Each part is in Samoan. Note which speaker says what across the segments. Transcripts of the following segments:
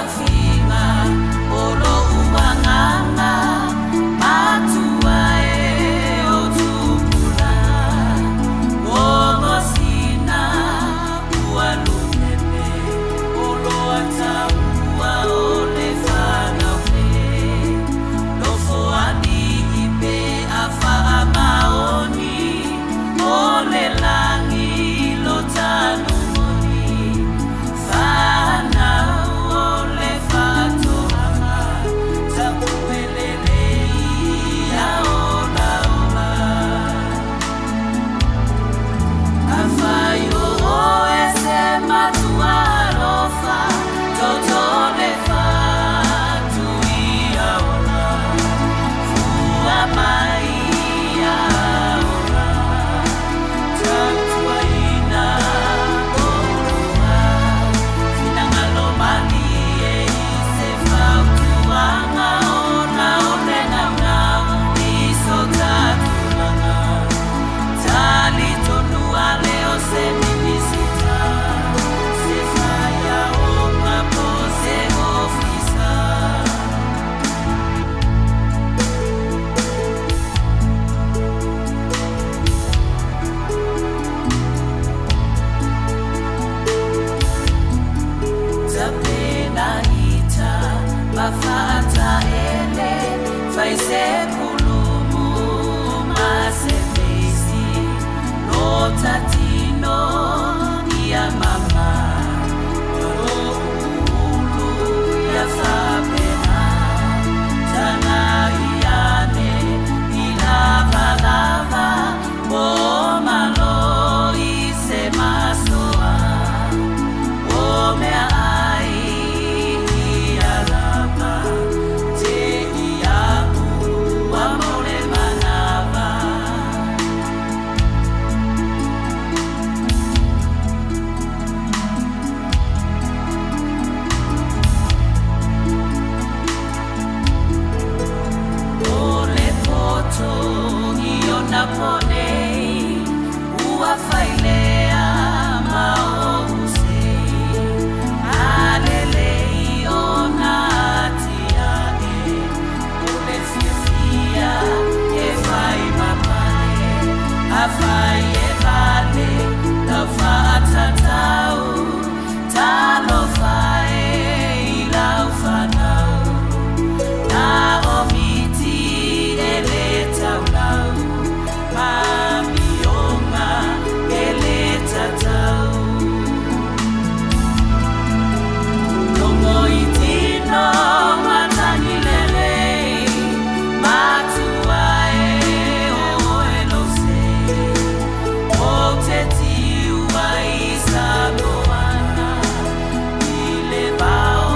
Speaker 1: Tauafiga o lou agaga matua e o tupulaga Gogosina ua lupepe o loa taua o le fanau nei Nofoalii pe a faamaoni o le lagi lo tanumoni Fanau o le faatoaga tapuelelei ia olaola Afai o oe se matua alofa toto le fatu ia ola Fua mai ia ola Tautuaina oulua Finagalo malie i se fautuaga ona o le naunau i so ta tulaga Talitonu ale o se Minisita se faiaoga po o se ofisa. Tapenaita ma faataele, fai se kulumu ma se feisi, lo ta tino ia mama, ulu ia faapena, tagai ane i lavalava mo malo i se masoa. O mea ai ia lava, te iaʻu ua mau le manawa. O le poto i ona po nei, ua failea ma ou sei. A lelei ona atiae, o le fiafia e fai ma pale, afai e vale lau faatatau, talofa e i lau fanau. Na o miti e le taulau, ma amioga e le tatau. Logo i tino matagi lelei, matua e o oe lou sei. Ou te tiu ai i Samoana, i le vao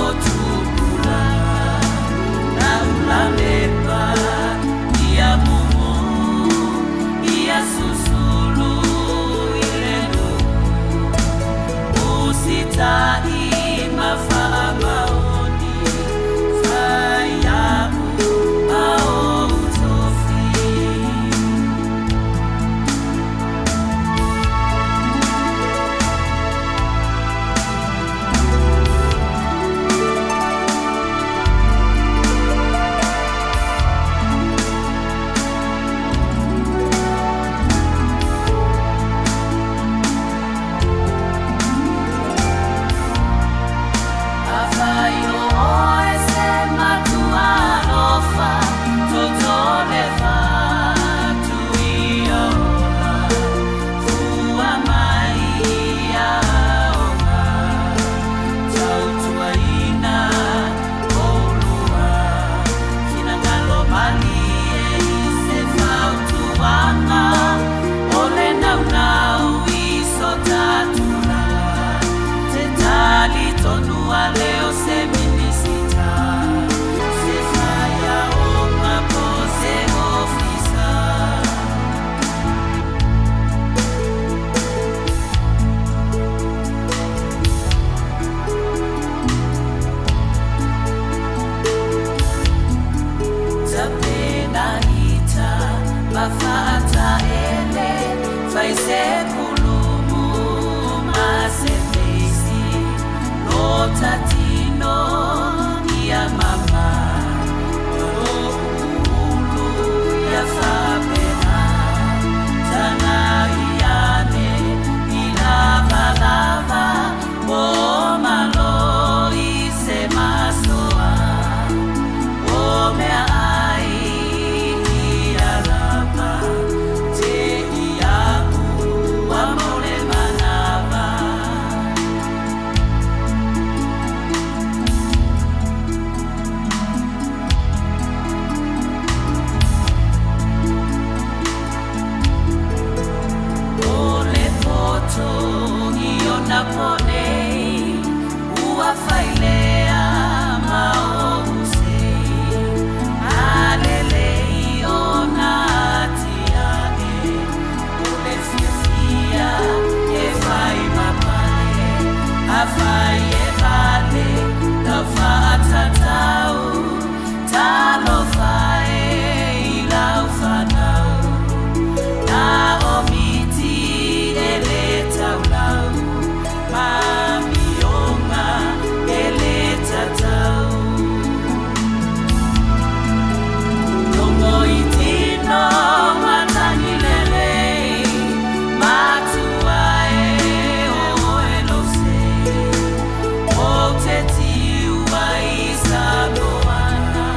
Speaker 1: o tupulaga. Laulamepa ia mumu, ia susulu i le nuu. Usita'i ma faamaoni, fai a'u ma ou tofi. Afai o oe se matua alofa, toto le fatu ia ola, fua mai ia ola, tautuaina oulua, finagalo malie i se fautuaga, o le naunau i so ta tulaga, te talitonu ale o se Minisita, se faiaoga po o se ofisa. Tapenaita ma faataele, fai se kulumu ma se feisi, lo ta Nei ua failea ma ou sei alelei ona atiae o le fiafia e fai ma pale afai e vale tau faatatau talofa e i lau fanau na o miti e le taulau ma mioga e le tatau. Logo i tino matagi lelei, matua e o oe lou sei. Ou te tiu ai sa moana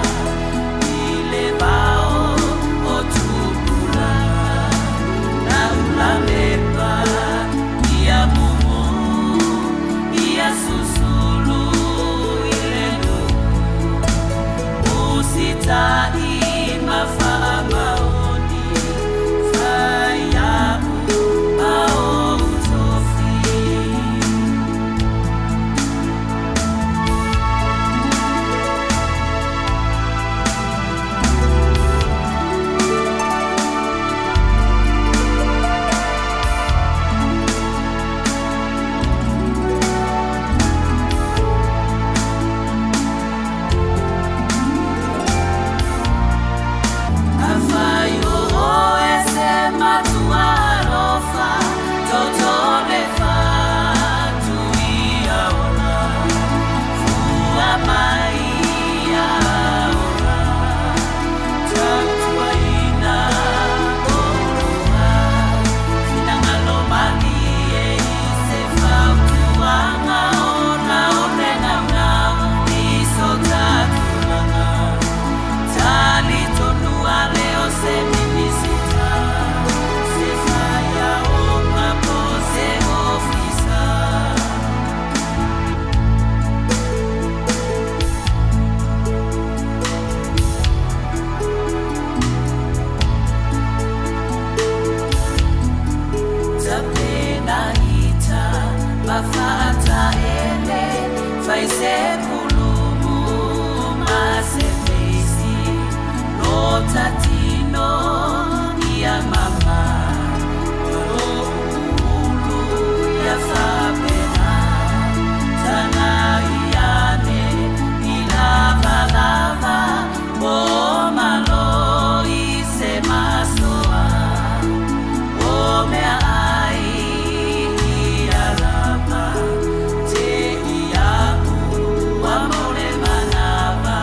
Speaker 1: i le vao o tupulaga. Laulamepa ia mumu, ia susulu i le nuu. Usita'i ma faamaoni, fai a'u ma ou tofi. Afai o oe se matua alofa, toto le fatu ia ola, fua mai ia ola, tautuaina oulua, finagalo malie i se fautuaga ona o le naunau i so ta tulaga. Talitonu ale o se Minisita, se faiaoga po o se ofisa. Tapenaita ma faataele, fai se pulumu ma se feisi, lo tatino ia mama, lou ulu ia faapena, tagai ane i lavalava, po malo i se masoa. O meaai ia lava, te iaʻu ua mo le manava.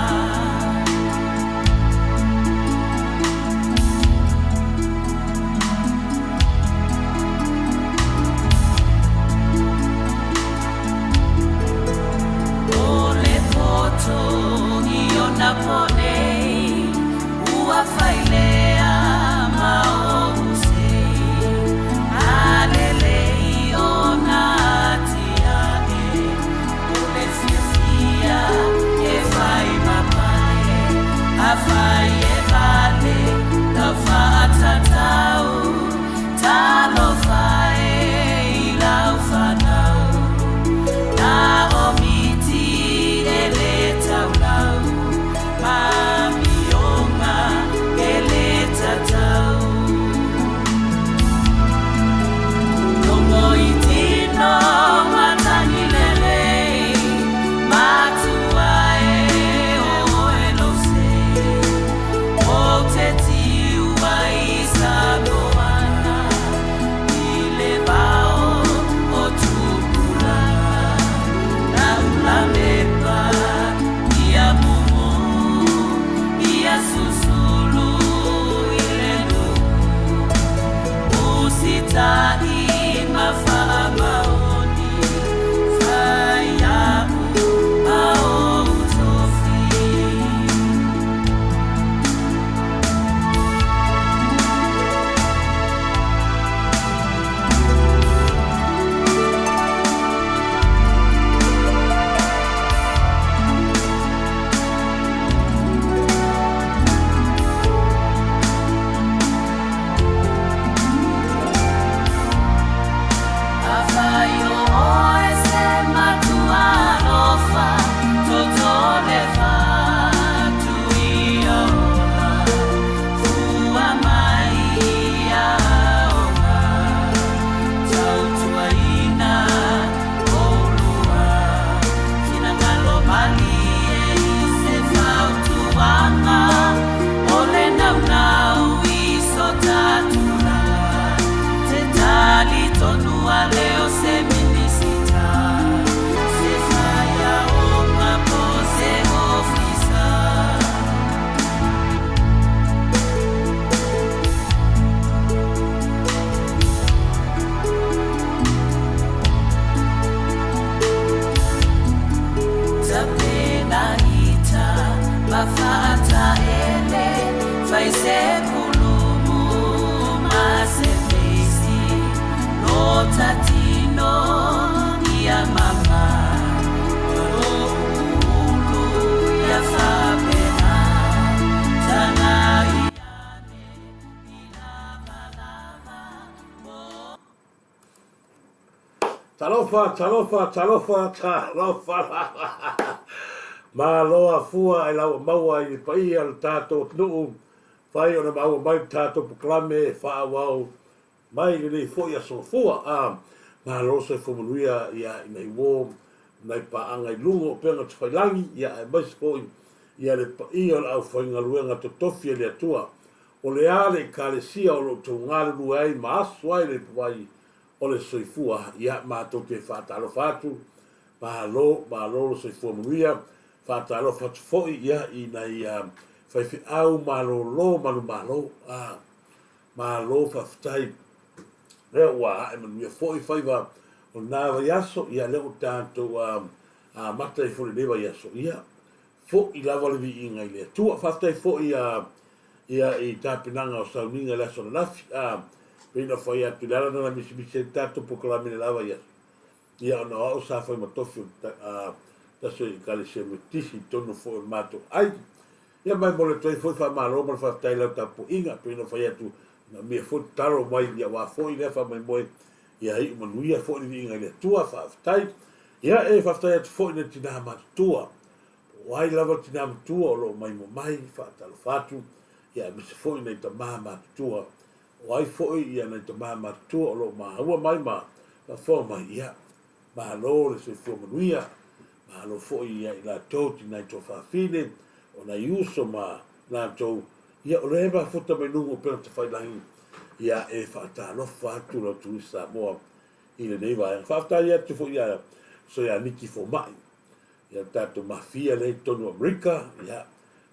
Speaker 2: Talofa, talofa, talofa, talofa lava. Malo afua e lau maua i le paia o le tatou atunuu, fai ona maua mai le tatou polokalame e faaauau mai lenei foi aso Gafua. A, malo soifua manuia ia i nai uo ma nai paaga i luga o upega tafailagi, ia aemaise foi ia le paia o le aufaigaluega totofi a le Atua. O le a le Ekalesia o lo o outou galulue ai ma aso ai le ipuvai o le soifua, ia matou te faatalofa atu, malo, malo le soifua manuia. Faatalofa atu foi ia i nai faifeau malolo manumalo, a, malo faafetai. Lea ua ae manuia foi faiva o lena vaiaso, ia lea ua tatou amata ai foi lenei vaiaso, ia foi lava le viiga i le Atua. Faafetai foi ia ia i tapenaga o sauniga i le aso ananafi, a pei ona fai atu le ala lena na misimisi ai le tatou polokalame i le la vaiaso, ia ona o au sa fai ma tofi o le tasi o Ekalesia Metotisi i totonu foi o le matou aiga. Ia ma e momoli atu ai foi le faamalo ma le faafetai i lau tapuaiga, pei ona fai atu, manaomia foi le tatalo mai ia aua foi lea faamoemoe, ia iu manuia foi le viiga i le Atua. Faafetai. Ia e faafetai atu foi i le tina matutua, po o ai lava le tina matua o lo o maimoa mai, faatalofa atu, ia aemaise foi nai tama matutua, o ai foi ia nai tama matutua o lo o maua mai ma faafofoga mai, ia malo le soifua manuia, malo foi ia i latou tinai tuafafine, o nai uso ma latou, ia o lea e mafuta mai luga o upega tafailagi, ia e faatalofa atu lau Turisi Samoa i lenei vaega. Faafetai atu foi ia Soia Niki Fomai, ia tatou mafia lea i totonu o Amerika, ia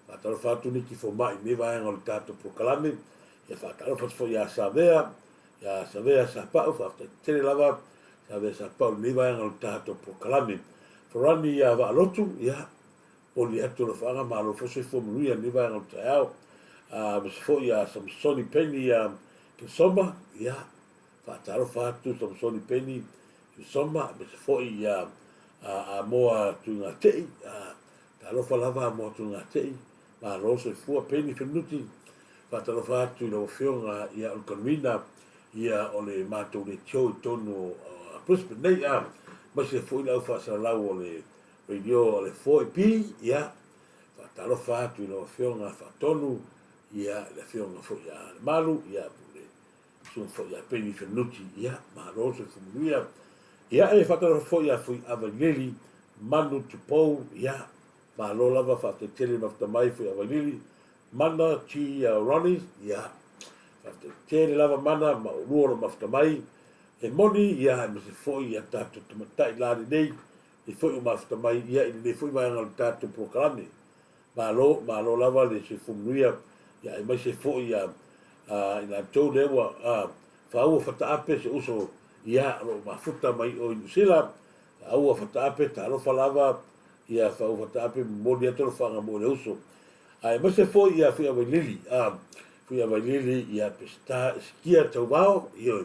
Speaker 2: faatalofa atu Niki Fomai i lenei vaega o le tatou polokalame, ia faatalofa atu foi ia Savea, ia Savea Sapau, faafetai tele lava Savea Sapau i lenei vaega o le tatou polokalame. Farani ia Vaalotu, ia oli atu alofaaga, malo foi soifua manuia i lenei vaega o le taeao. Aemaise foi ia Samsoni Peni ia Kesoma, ia faatalofa atu Samsoni Peni Kesoma, aemaise foi ia Amoa Tuigatei, talofa lava Amoa Tuigatei, malo soifua. Peni Fenuti, faatalofa atu i lau Afioga ia o le convener ia o le matou leitio i totonu o Brisbane nei, aemaise foi le au faasalalau o le radio o le 4AP, ia faatalofa atu i lau Afioga Faatonu, ia le Afioga foi ia Lemalu, ia po o le Susuga foi ia Peni Fenuti, ia malo soifua manuia. Ia e faatalofa foi ia Fuiavailili Manu Tupou, ia malo lava, faafetai tele mafuta mai Fuiavailili Mana T Ronnie, ia faafetai tele lava Mana ma oulua o lo mafuta mai. E moni, ia aemaise foi ia tatou tamaitai la lenei i foi o mafuta mai ia i lenei foi vaega o le tatou polokalame. Malo, malo lava le soifua manuia, ia aemaise foi ia i latou lea ua faaua fataape se uso ia o lo o mafuta mai o i Niu Sila, faaua fataape, talofa lava ia faaua fataape, momoli atu alofaga mo le uso. Aemaise foi ia Fuiavailili, Fuiavailili ia Peseta Esikia Tauvao, ioe,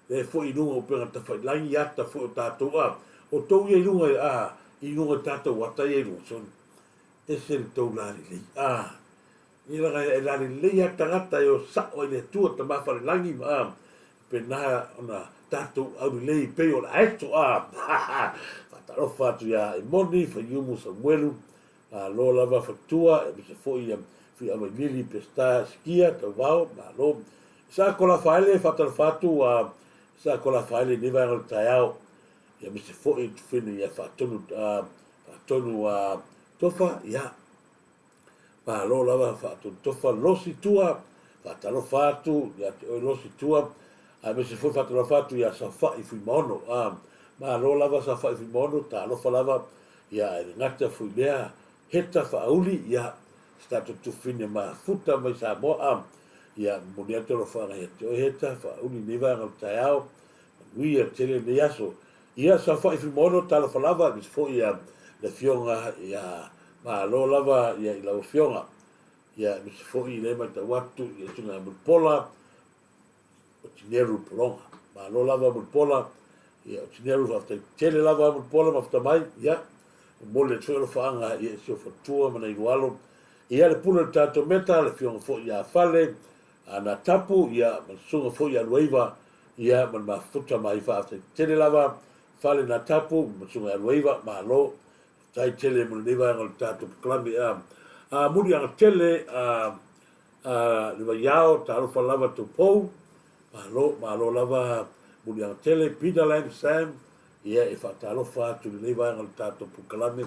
Speaker 2: lea foi i luga o upega tafailagi ata foi o tatou, a, o tou ia i luga, a, i luga i tatou ata ia i luga, soni, ese le tou lalelei, a, ia laga e lalelei a tagata e o sao ai le Atua Tama Falelagi ma, a, pena ona tatou aulelei pei o le aeto, a, faatalofa atu ia Emoni, Faiumu, Samuelu, malo lava Fatua, aemaise foi ia Fuiavailili, Peseta, Sikia, Tauvao, malo. Isaako Lafaele, faatalofa atu a Isaako Lafaele i lenei vaega o le taeao, ia aemaise foi Tufine ia Faatonu, Faatonu a Tofa, ia malo lava Faatonu Tofa, Losi Tua, faatalofa atu ia te oe Losi Tua, aemaise foi faatalofa atu ia Safa'i Fuimaono, malo lava Safa'i Fuimaono, talofa lava, ia ae le gata foi lea Heta Faauli, ia, se tatou tufine mafuta mai Samoa, a, ia, momoli atu alofaga ia te oe Heta Faauli i lenei vaega o le taeao, manuia tele lenei aso. Ia, Saofa'i Fuimaono, talofa lava, aemaise foi ia le afioga ia malo lava ia i lau afioga. Ia, aemaise foi lea e matau atu i le susuga ia Mulipola, o Tineru Pologa. Malo lava Mulipola, ia o Tineru faafetai tele lava Mulipola mafuta mai, ia momoli atu foi alofaaga ia i si ou faletua ma nai lua alo. Ia le pule o le tatou meta, le afioga foi ia Fale, Ana Tapu, ia ma le susuga foi ia Luaiva, ia ma le mafuta mai faafetai tele lava. Fale Natapu ma Susuga ia Luaiva, malo. Faafetai tele mo lenei vaega o le tatou polokalame. A, a muliaga tele a, a le vaiao, talofa lava Tupou, malo, malo lava muliaga tele, Peter Lam Sam, ia e faatalofa atu i lenei vaega o le tatou polokalame,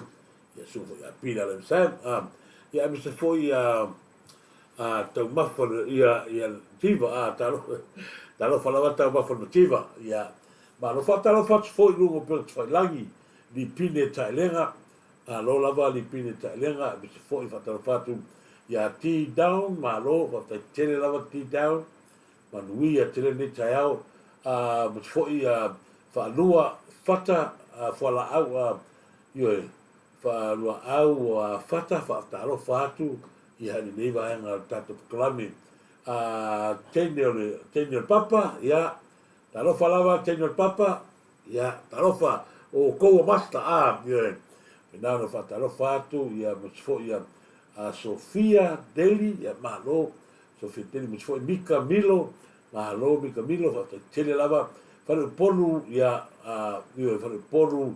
Speaker 2: ia susuga foi ia Peter Lam Sam, a, ia aemaise foi ia a taumafa ia ia Tiva, a talofa, talofa lava taumafa le mativa, ia malo. Faatalofa atu foi i luga o upega tafailagi, Lipine Taelega, malo lava Lipine Taelega, aemaise foi faatalofa atu ia T Down, malo, faafetai tele lava T Down, manuia tele lenei taeao, aemaise foi Faalua Fata Fualaau, ioe, Faaluaau Fata, faatalofa atu ia i lenei vaega o le tatou polokalame. Teine o le, teine o le papa, ia, talofa lava teine o le papa, Ia, talofa, o outou o Master, a, ioe, pena ona faatalofa atu, ia, ma se foi ia, a Sofia Deli, ia, malo, Sofia Deli, ma se foi Mika Milo, malo Mika Milo, faafetai tele lava, Faleupolu, ia, a, ioe, Faleupolu,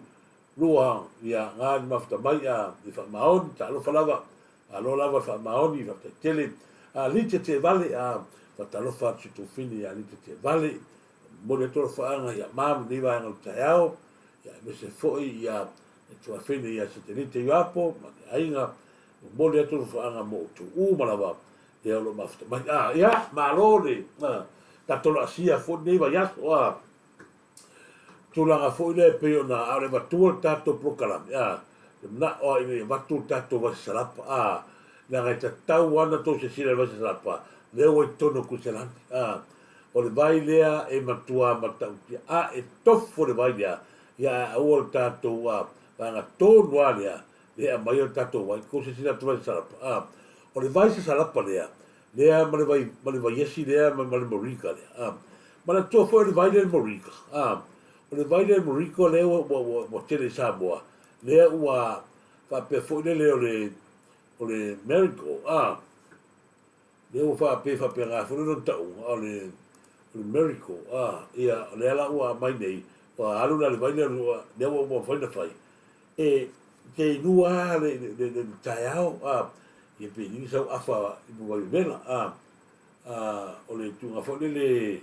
Speaker 2: lua, ia, ngā ni mafuta mai, a, i Faamaoni, talofa lava, malo lava le Faamaoni, faafetai tele, a, Lite Tevale, a, faatalofa atu si tufine ia Lite Tevale, Momoli atu alofaaga ia ma lenei vaega o le taeao, ia aemaise foi ia le tuafene ia Setelite Ioapo ma le aiga. Momoli atu alofaaga mo outou uma lava ia o lo o mafuta mai. Ah, ia, malo le tatou laasia foi lenei vaiaso. Ah, tulaga foi lea e pei ona a o le avatua le tatou polokalame, ah, le manao lava ina ia avatu le tatou vasi salapa, ah, leaga e tatau lava ona tou silasila i le vasi salapa, lea ua i totonu o Kuiselani, ah, O le vai lea e matua matautia a e tofo le vai lea, ia ae aua le tatou a vaega tonu a lea lea e aumai ai le tatou vai. Kou silasila atu vai sasalapa a. O le vai sasalapa lea, lea ma le vai ma le vaiesi lea ma ma le moringa lea a. Manatua foi o le vai lea le moringa a. O le vai lea le moringa lea ua ua ua ua tele i Samoa, lea ua faapea foi lele o le o le marigold a. Lea ua faapea faapena foi lona tauga o le o le miracle a ia o lea la ua aumai nei ua alu la le vai lea lea ua ua mafai ona fai e te inua lava le le le taeao a ia pe i ai sau afa i vaivevela a a o le tulaga foi lele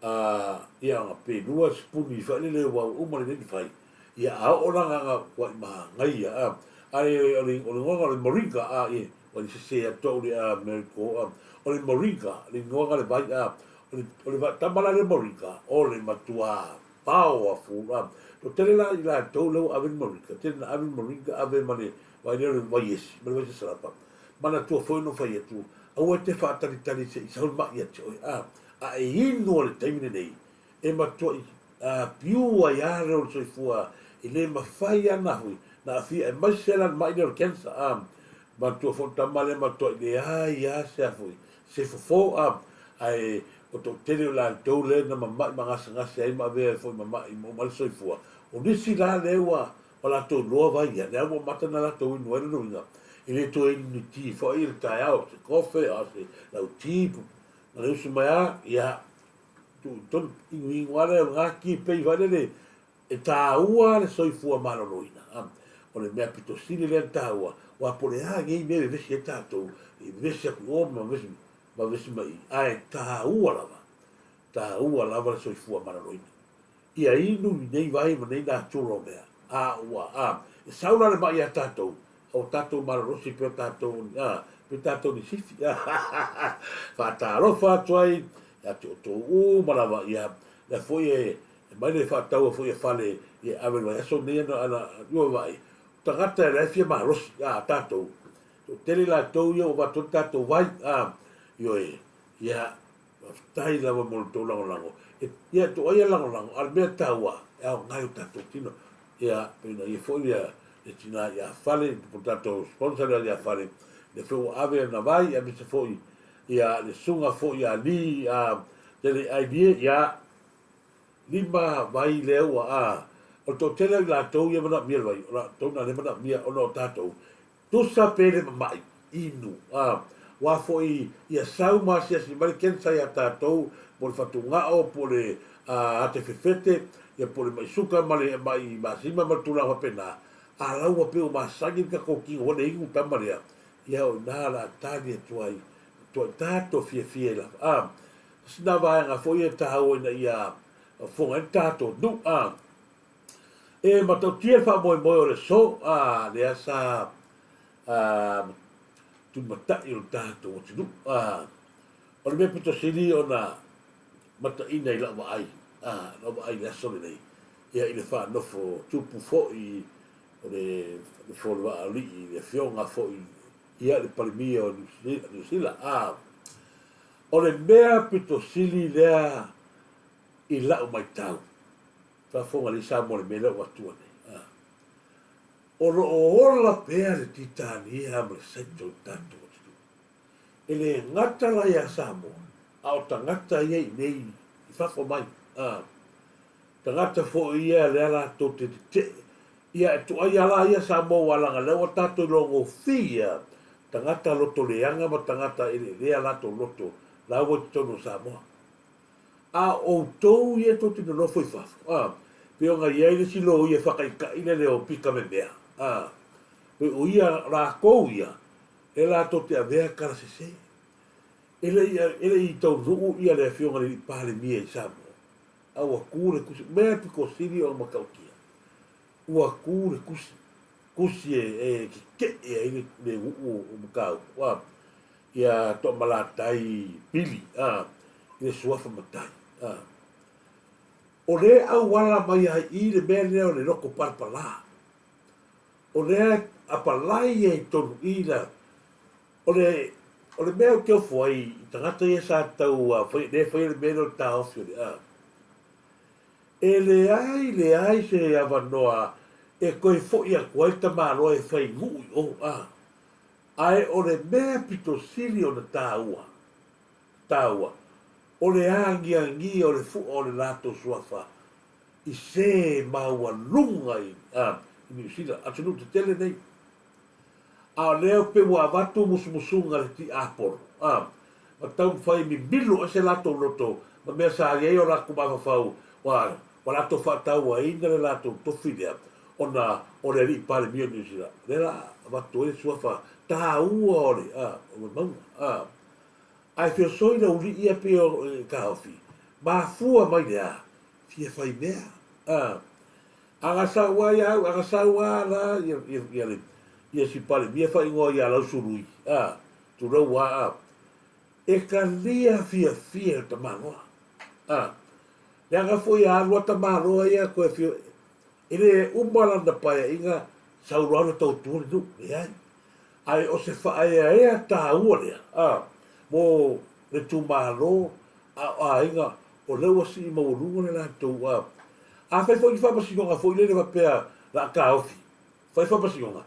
Speaker 2: A, ia, pe lua sipuni foi lele ua uma lenei na fai, ia, a oo la na kuai manaia, a, ae o le, o le igoaga o le moringa, a, ia, ua i sese atu au i le a, miracle, a, o le moringa, le igoaga le vai, a, o le, o le tama la lea moringa, o le matua powerful, a, toatele la i latou lea ua ave le moringa, tele na ave le moringa, ave ma le vai lea o le vaiesi, ma le vai sasalapa, manatua foi ona fai atu, aua e te faatalitali se i sau le mai ia te oe, a, A e inu o le taimi lenei, e matuai piu ai lava le o le soifua e le mafai lava na hui, na aafia aemaise la le mai lea o le cancer, a manatua foi le tama lea matuai leai lava se a foi, se fofo, a, ae o toatele o latou lea na mamai ma gasegase ai ma avea ai foi ma mai ma uma ai le soifua. O nisi la lea ua ua latou iloa vai ia, lea ua amata ona latou inu ai lona uiga, e le toe inu ni ti foi i le taeao, se kofe, a o se lau ti, Ma le usu mai a, ia, tuu i totonu, inuinu lava lea o lena ki pei foi lele, e taua le soifua maloloina. O le mea pito sili lea ona taua, aua po o le a nei mea e vevesi ai tatou, e vevesi atu i o ma vevesi, ma vevesi mai i i, ae taua lava, taua lava le soifua maloloina. Ia inu i nei vai ma nei natural mea, a ua, a, e sau la le mai ia tatou, o tatou malolosi pei o tatou, a, pei tatou ni sifi, a, faatalofa atu ai ia te outou uma lava, ia, lea foi e, e mai le faataua foi e fale, ia e ave i le vaiaso lenei ana, ana, ua vaai, o tagata la e fia malosi, a, tatou, toatele latou ia ua avatu ai le tatou vai, a, ioe, ia, Faafetai lava mo le tou lagolago. E, ia, tuai ia lagolago, a o le mea taua, e aoga i o tatou tino. Ia, pei ona i ai foi ia, le tina ia Fale, po o tatou sponsor lea ia Fale, lea foi ua ave ana vai, aemaise foi ia le susuga foi ia Lee, a, Tele Ailie, ia, lima vai lea ua, a, o le toatele o i latou ia e manaomia le vai, o latou na lea e manaomia ona o tatou, Tusa pe le mamai, inu, a, ua foi ia sau ma asiasi mai le cancer ia tatou, po o le fatugao, po o le ate fefete, ia po o le ma'i suka ma le ma'i masima ma le tulaga faapena, a la ua pei ua masani le tatou tino foi le inu tama lea, ia o i ina o le a tali atu ai, matuai tatou fiafia i lava, a. Sina vaega foi e taua ina ia fofoga ai le tatou nuu, a. E matautia le faamoemoe o le aso, a, lea sa, a, tulimatai o le tatou atunuu, a. O le mea pito sili ona mataina i lau vaai, a, lau vaai i le aso lenei, ia i le faanofo tupu foi o le nofo o le vaa alii, le afioga foi ia le Palemia o Niu Sila, a. O le mea pito sili lea i lau matau, faafofoga lelei Samoa i le mea lea ua atua nei, a. O lo o ola pea le Titania ma le Saito i le tatou atunuu. E le gata la ia Samoa, a o tagata ia i inei i fafo mai, a. Tagata foi ia lea latou te tetee. Ia e tuai a la ia Samoa ua laga lea ua tatou iloa gofie ia tagata loto leaga ma tagata eleelea latou loto la ua i totonu o Samoa. A o outou ia tou te nonofo i fafo, a, pei ona i ai le isi loia e faataitai le leo pika memea, a, pei o ia lakou ia e latou te avea tala sese. E le i, e le i taunuu ia le Afioga i le Alii Palemia i Samoa, a ua tu le tusi, mea pito sili ona matautia, ua tu le tusi, tusi e, e tetee ai le, le nuu o Matautu, a, ia Toamalatai Pili, a, i le suafa matai, a. O lea e auala mai ai i le mea lea o le loto palapala. O lea e apalai ai i totonu i la, o le, o le mea ou te ofo ai i tagata ia sa tau fai, lea e faia le mea lea o le taofi o le a. E leai, leai se avanoa e toe foi atu ai le tamaloa e fai nuu i o, a. Ae o le mea pito sili ona taua, taua, o le agiagia o le fua o le latou suafa i se maualuga i Niu Sila, atunuu tetele nei. A o lea pei ua avatu musumusuga a le tiapolo, a, ma taumafai e mimilo ese latou loto ma mea sa i ai o latou mafaufau, ua, ua latou faatauaina le latou tofi lea, ona o le alii Palemia o Niu Sila, lea la avatu ai le suafa taua o le, a, o le mauga, a. Ae feosoi le ulii ia pei o e taofi, mafua mai le a? Fia fai mea, a. Aga sau a ia au, aga sau a la ia, ia, ia le, ia si Palemia faaigoa ia Lausului, a, tulou a, a. E talia fiafia e le tamaloa, a. Leaga foi a alu a tamaloa ia toe fia, e le uma lana paeaiga sau loa alu e tautua le nuu, leai. Ae o se faaeaea taua lea, a, mo le itumalo a o aiga o lea ua sii maualuga le latou, a. Afai foi ni faamasinoga foi lele faapea la a taofi, fai faamasinoga,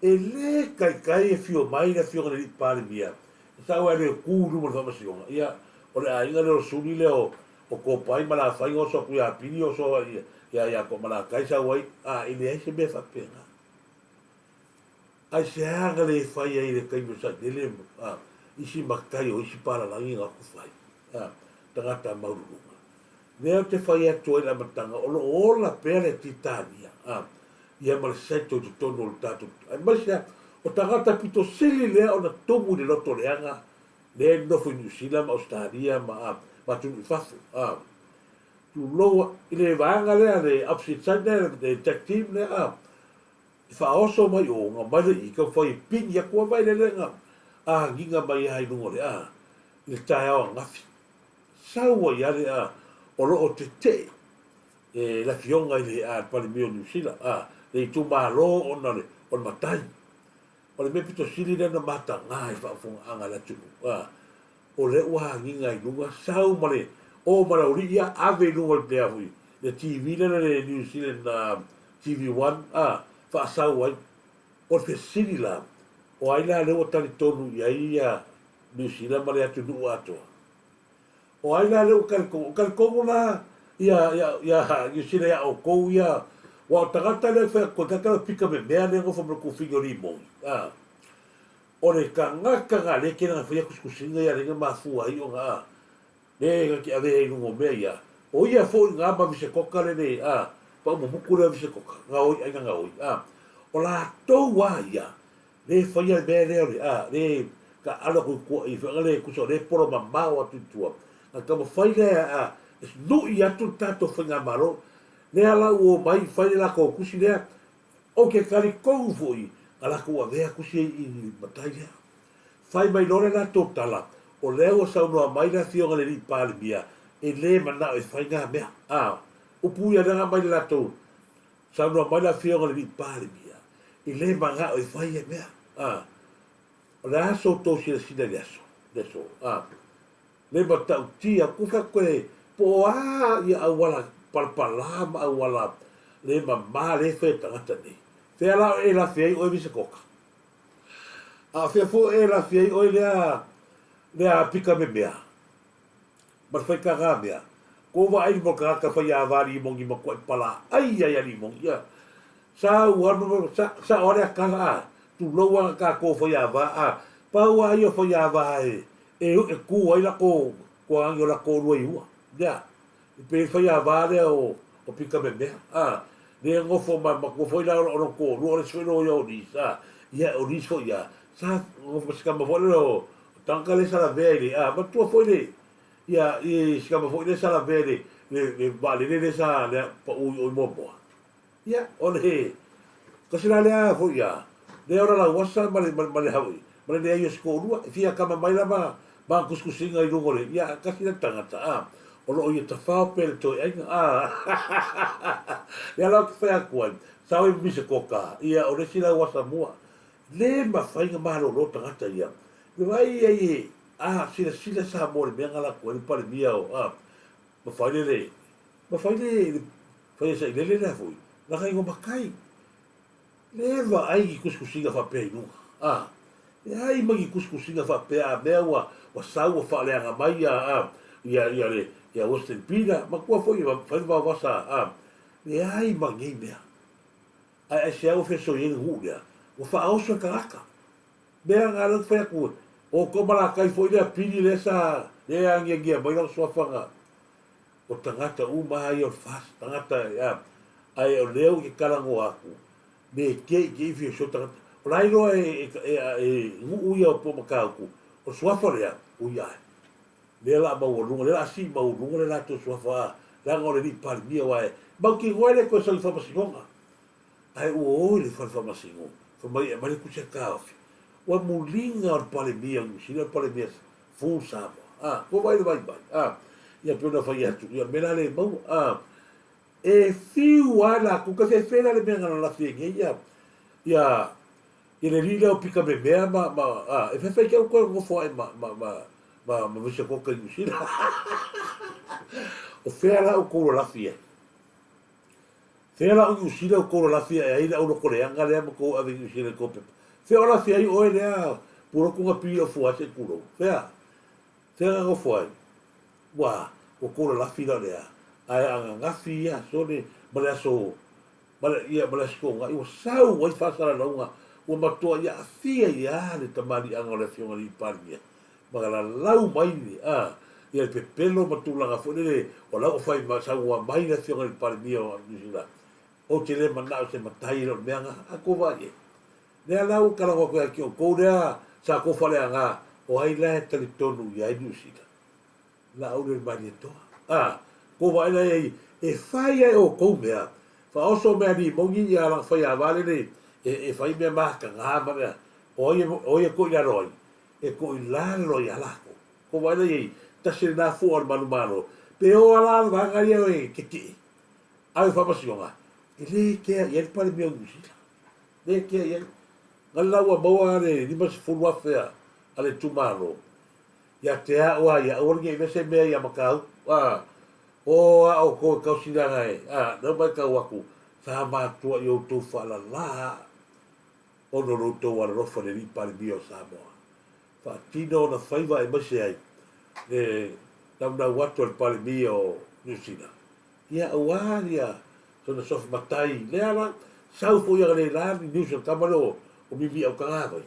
Speaker 2: e le taitai e fio mai le afioga i le Alii Palemia e sau ai le tu i luma o le faamasinoga, ia, o le aiga lea o Suli lea o, o Kopai ma Lafaiga oso atu ia Pili oso ia ia Toamalatai sau ai, a, e leai se mea faapena. Aisea na le fai ai i le taimi o Sailele ma isi matai o isi palalagi na atu fai, a, tagata maululuga? Lea ou te fai atu ai i le amataga, o lo o ola pea le Titania, a, ia ma le Saito i totonu o le tatou, aemaise lava, o tagata pito sili lea ona tumu i le loto leaga lea e nonofo i Niu Sila ma Ausetalia ma, a, ma atunuu i fafo, a. Tulou, i le vaega lea, le opposite side lea, le tag team lea, a, I faaoso mai o nga mai le i taumafai e pini atu a vaelelega agiga mai a i luga o le a i le taeao angafi. Sau ai a le a o lo o tetee e le afioga i le a Palemia o Niu Sila a le itumalo ona o le o le matai. O le mea pito sili lea na mataga i faafofogaaga a le atunuu a o lea ua agiga i luga sau ma le o ma le aualii ia ave i luga o le mea foi le TV lea le New Zealand TV One a faasau ai. O le fesili la, o ai la lea ua talitonu i ai ia Niu Sila ma le atunuu atoa? O ai la lea ua talitonu? O talitonu la ia ia ia Niu Sila ia outou ia aua o tagata lea e fai atu, o tagata lea e pika memea lea e nofo ma le kufini o limoni a. O le tagata na lea e tele na faia tusitusiga ia lea na mafua ai ona a lea na te avea i luga o mea ia. O ia foi nga ma Visekoka le le, a, paumumuku lea o Visekoka, gaoi aiga gaoi, a. O latou a ia, le faia le mea lea o le, a, le taaalo atu i tua i faiga le tusa o lea e polo mamao atu i tua. Na taumafai lea, a, e nui atu le tatou faigamalo. Lea la ua omai fai le latou tusi lea, ou te talitonu foi na latou avea tusi i le matai lea. Fai mai loa le latou tala, o lea ua saunoa mai le Afioga i le Alii Palemia e le manao e fai na mea. A, upu ia lea na aumai le latou, saunoa mai le Afioga i le Alii Palemia e le manao e fai ia mea. A, o le a so outou silasila i le aso, le aso, a, le matautia, kufa koe po o a ia auala palapala ma auala le mama le fai e tagata nei. Fea la e lafi ai oe Visekoka? A o fea foi e lafi ai oe lea lea pika memea ma le faitaga mea? Kou vaai mo le tagata faiava limogi matuai palaai ai a limogi a. Sa ua sa sao a le akala a tulou a tatou faiava a pau a ia o faiava e e e ku ai lako toagi o lako lua i ua ia e pei faiava lea o o pika memea a lea nofo ma matua foi la o lona toalua o le isi foi loia o Liz a ia o Liz foi ia sa nofo ma si tama foi lea o tagata lea sa lavea i le a matua foi le ia i si tama foi lea sa lavea i le le le vaalele lea sa lea pau i o i Moamoa. Ia, o le kasi la lea foi ia, lea o la lauasa ma le, ma le hawi, ma le leai o se toalua, e fia kama mai la ma, ma kusikusiga i luga o le, ia, kasi la tagata, a, o lo o ia tafao pea le toe aiga, a, lea la ou te fai atu ai, sa o i mise koka, ia, o le isi lauasa mua, le mafai na malolo tagata ia, le vaai ai e, a, silasila Samoa i le mea na latou ai le Palemia o, a, mafai le le, mafai le, Faia sailele lea foi, lana igoa matai. Le vaai ni tusitusiga faapea i luga. A, leai ma ni tusitusiga faapea a mea ua, ua sau ua faaleaga mai ia, a, ia, ia le, ia Western Pina, matua foi e fai le vaovasa, a, leai ma nei mea. Ae aisea ua fesoi ai le nuu lea? Ua faaoso e tagata. Mea na lea ou te fai atu, o tou malakai foi lea pili lea sa, lea e agiagia mai lau suafa na, O tagata uma lava ia o le FAST, tagata e, ae o lea ou te talanoa atu, me te i te ifi o sio tagata. O la e iloa e, e, e, nuu ia o Pomatautu, o le suafa lea, ui ae. Lea la maualuga, lea la sii maualuga le latou suafa, a, leaga o le alii Palemia, aua e mautinoa e le toe sau i faamasinoga. Ae ua o i le fale faamasino, fai mai e aumai le tusi a taofi. Ua muliga o le Palemia o Niu Sila, o le Palemia full Samoa. A, ua vaai le vaivai. A, ia pei ona fai atu, ia mea la le maua. A, e fiu lava latou, ka fefe la le mea na lalafi ai nei ia, ia, ia le alii lea o pika memea ma, ma, a, e faifai te au toe nofo ae ma, ma, ma, ma, ma Visekoka i Niu Sila. O fea la outou lalafi ai? Fea la o Niu Sila outou lalafi ae ai le au lokoleaga lea ma tou ave i Niu Sila i tou pepa? Fea o lafi ai oe lea pulotu na pili o fua ai se i tulou? Fea? Fea na nofo ai? Ua, ua tou lalafi la o le a? Ae a ananafi ia aso le, ma le aso, ma le, ia, ma le Aso Toonai, ua sau ai faasalalauga, ua matuai aafia ai lava le tamaliiaga o le Afioga i le Alii Palemia, ma lalau mai le, a, ia le pepelo ma tulaga foi lele, o la ua fai ma saunoa mai le Afioga i le Palemia o Niu Sila, ou te le manao i se matai e le o le mea na, a tou vaai i ai. Lea la ua talanoa atu ia te outou lea sa tou faleaga, o ai la e talitonu i ai Niu Sila? Laau le Malietoa. A, tou vaai la i ai, e fai lava e outou mea, faaoso mea limoni ia lana faiava lele e, e fai mea mataga ma mea, o ai, o ai e toilalo ai? E toilalo ia latou. Tou vaai la i ai, tasi lena fua o le manumalo, pe o lava la le vaega ia e tetee, ave i faamasinoga, e le kea i ai le Palemia o Niu Sila. Le kea i ai. Na la ua maua le 50,000 a le itumalo, ia te au a ia, aua ne i mea se mea ia Mataupu, a, o a outou e tausilaga e, a, lea ua matau atu, sa matua i outou faalala ona o lo outou alolofa i le Alii Palemia o Samoa. Faatino ona faiva aemaise ai le naunau atu a le Palemia o Niu Sila, ia aua ia sona sofi matai lea la, sau foi analeila le news a le tama lea o Mimi Aukagavai.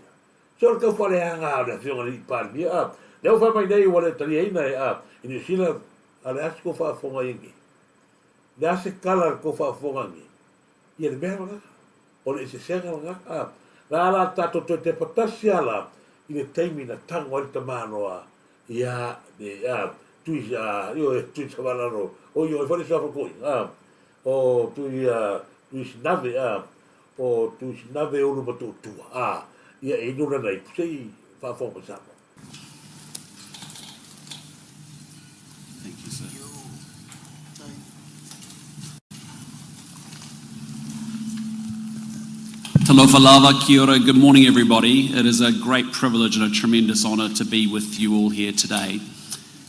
Speaker 2: Se o le tau faaleaga o le Afioga i le Alii Palemia, a, lea ua fai mai nei ua le taliaina e, a, i Niu Sila, a o le a se tou faafofoga i ai nei? Le a se tala a le tou faafofoga nei? Ia le mea lena. O le eseesega lena. A, la la tatou toe tepa tasi a la i le taimi na tago ai le tamaloa ia le a tui a ioe tui savalalo o ioe foi le suafa toi a o tui a tui sinave a o tui sinave ulu matuatua a ia e inu lana ipu se i faafofoga mai Samoa.
Speaker 3: Thank you, sir. Talofa lava, kia ora. Good morning, everybody. It is a great privilege and a tremendous honour to be with you all here today.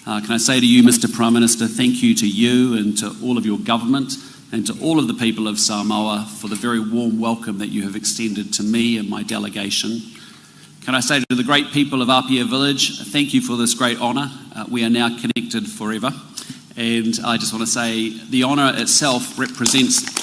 Speaker 3: Uh, can I say to you, Mr. Prime Minister, thank you to you and to all of your government and to all of the people of Samoa for the very warm welcome that you have extended to me and my delegation. Can I say to the great people of Apia Village, thank you for this great honour. Uh, we are now connected forever. And I just want to say the honour itself represents.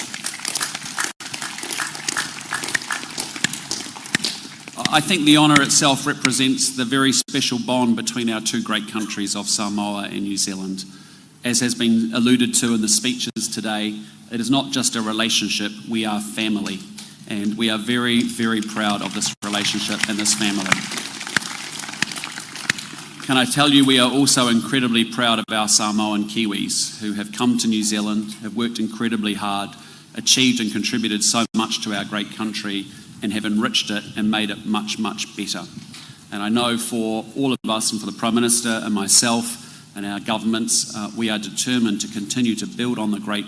Speaker 3: I think the honour itself represents the very special bond between our two great countries of Samoa and New Zealand. As has been alluded to in the speeches today, it is not just a relationship, we are family. And we are very, very proud of this relationship and this family. Can I tell you, we are also incredibly proud of our Samoan Kiwis who have come to New Zealand, have worked incredibly hard, achieved and contributed so much to our great country, and have enriched it and made it much, much better. And I know for all of us and for the Prime Minister and myself and our governments, uh, we are determined to continue to build on the great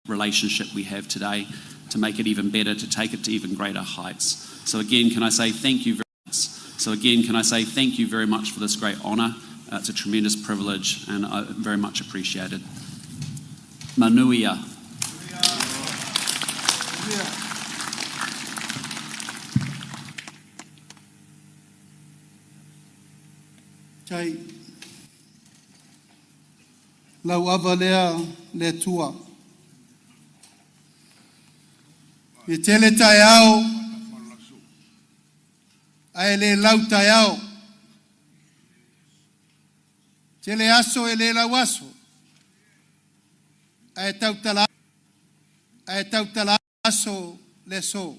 Speaker 3: relationship we have today to make it even better, to take it to even greater heights. So again, can I say thank you very much? So again, can I say thank you very much for this great honour? Uh, it's a tremendous privilege and I very much appreciated. Manuia.
Speaker 4: Tai lau ava lea le Atua. E tele taeao ae le lau taeao. Tele aso e le lau aso. Ae tautala ae tautala aso le aso.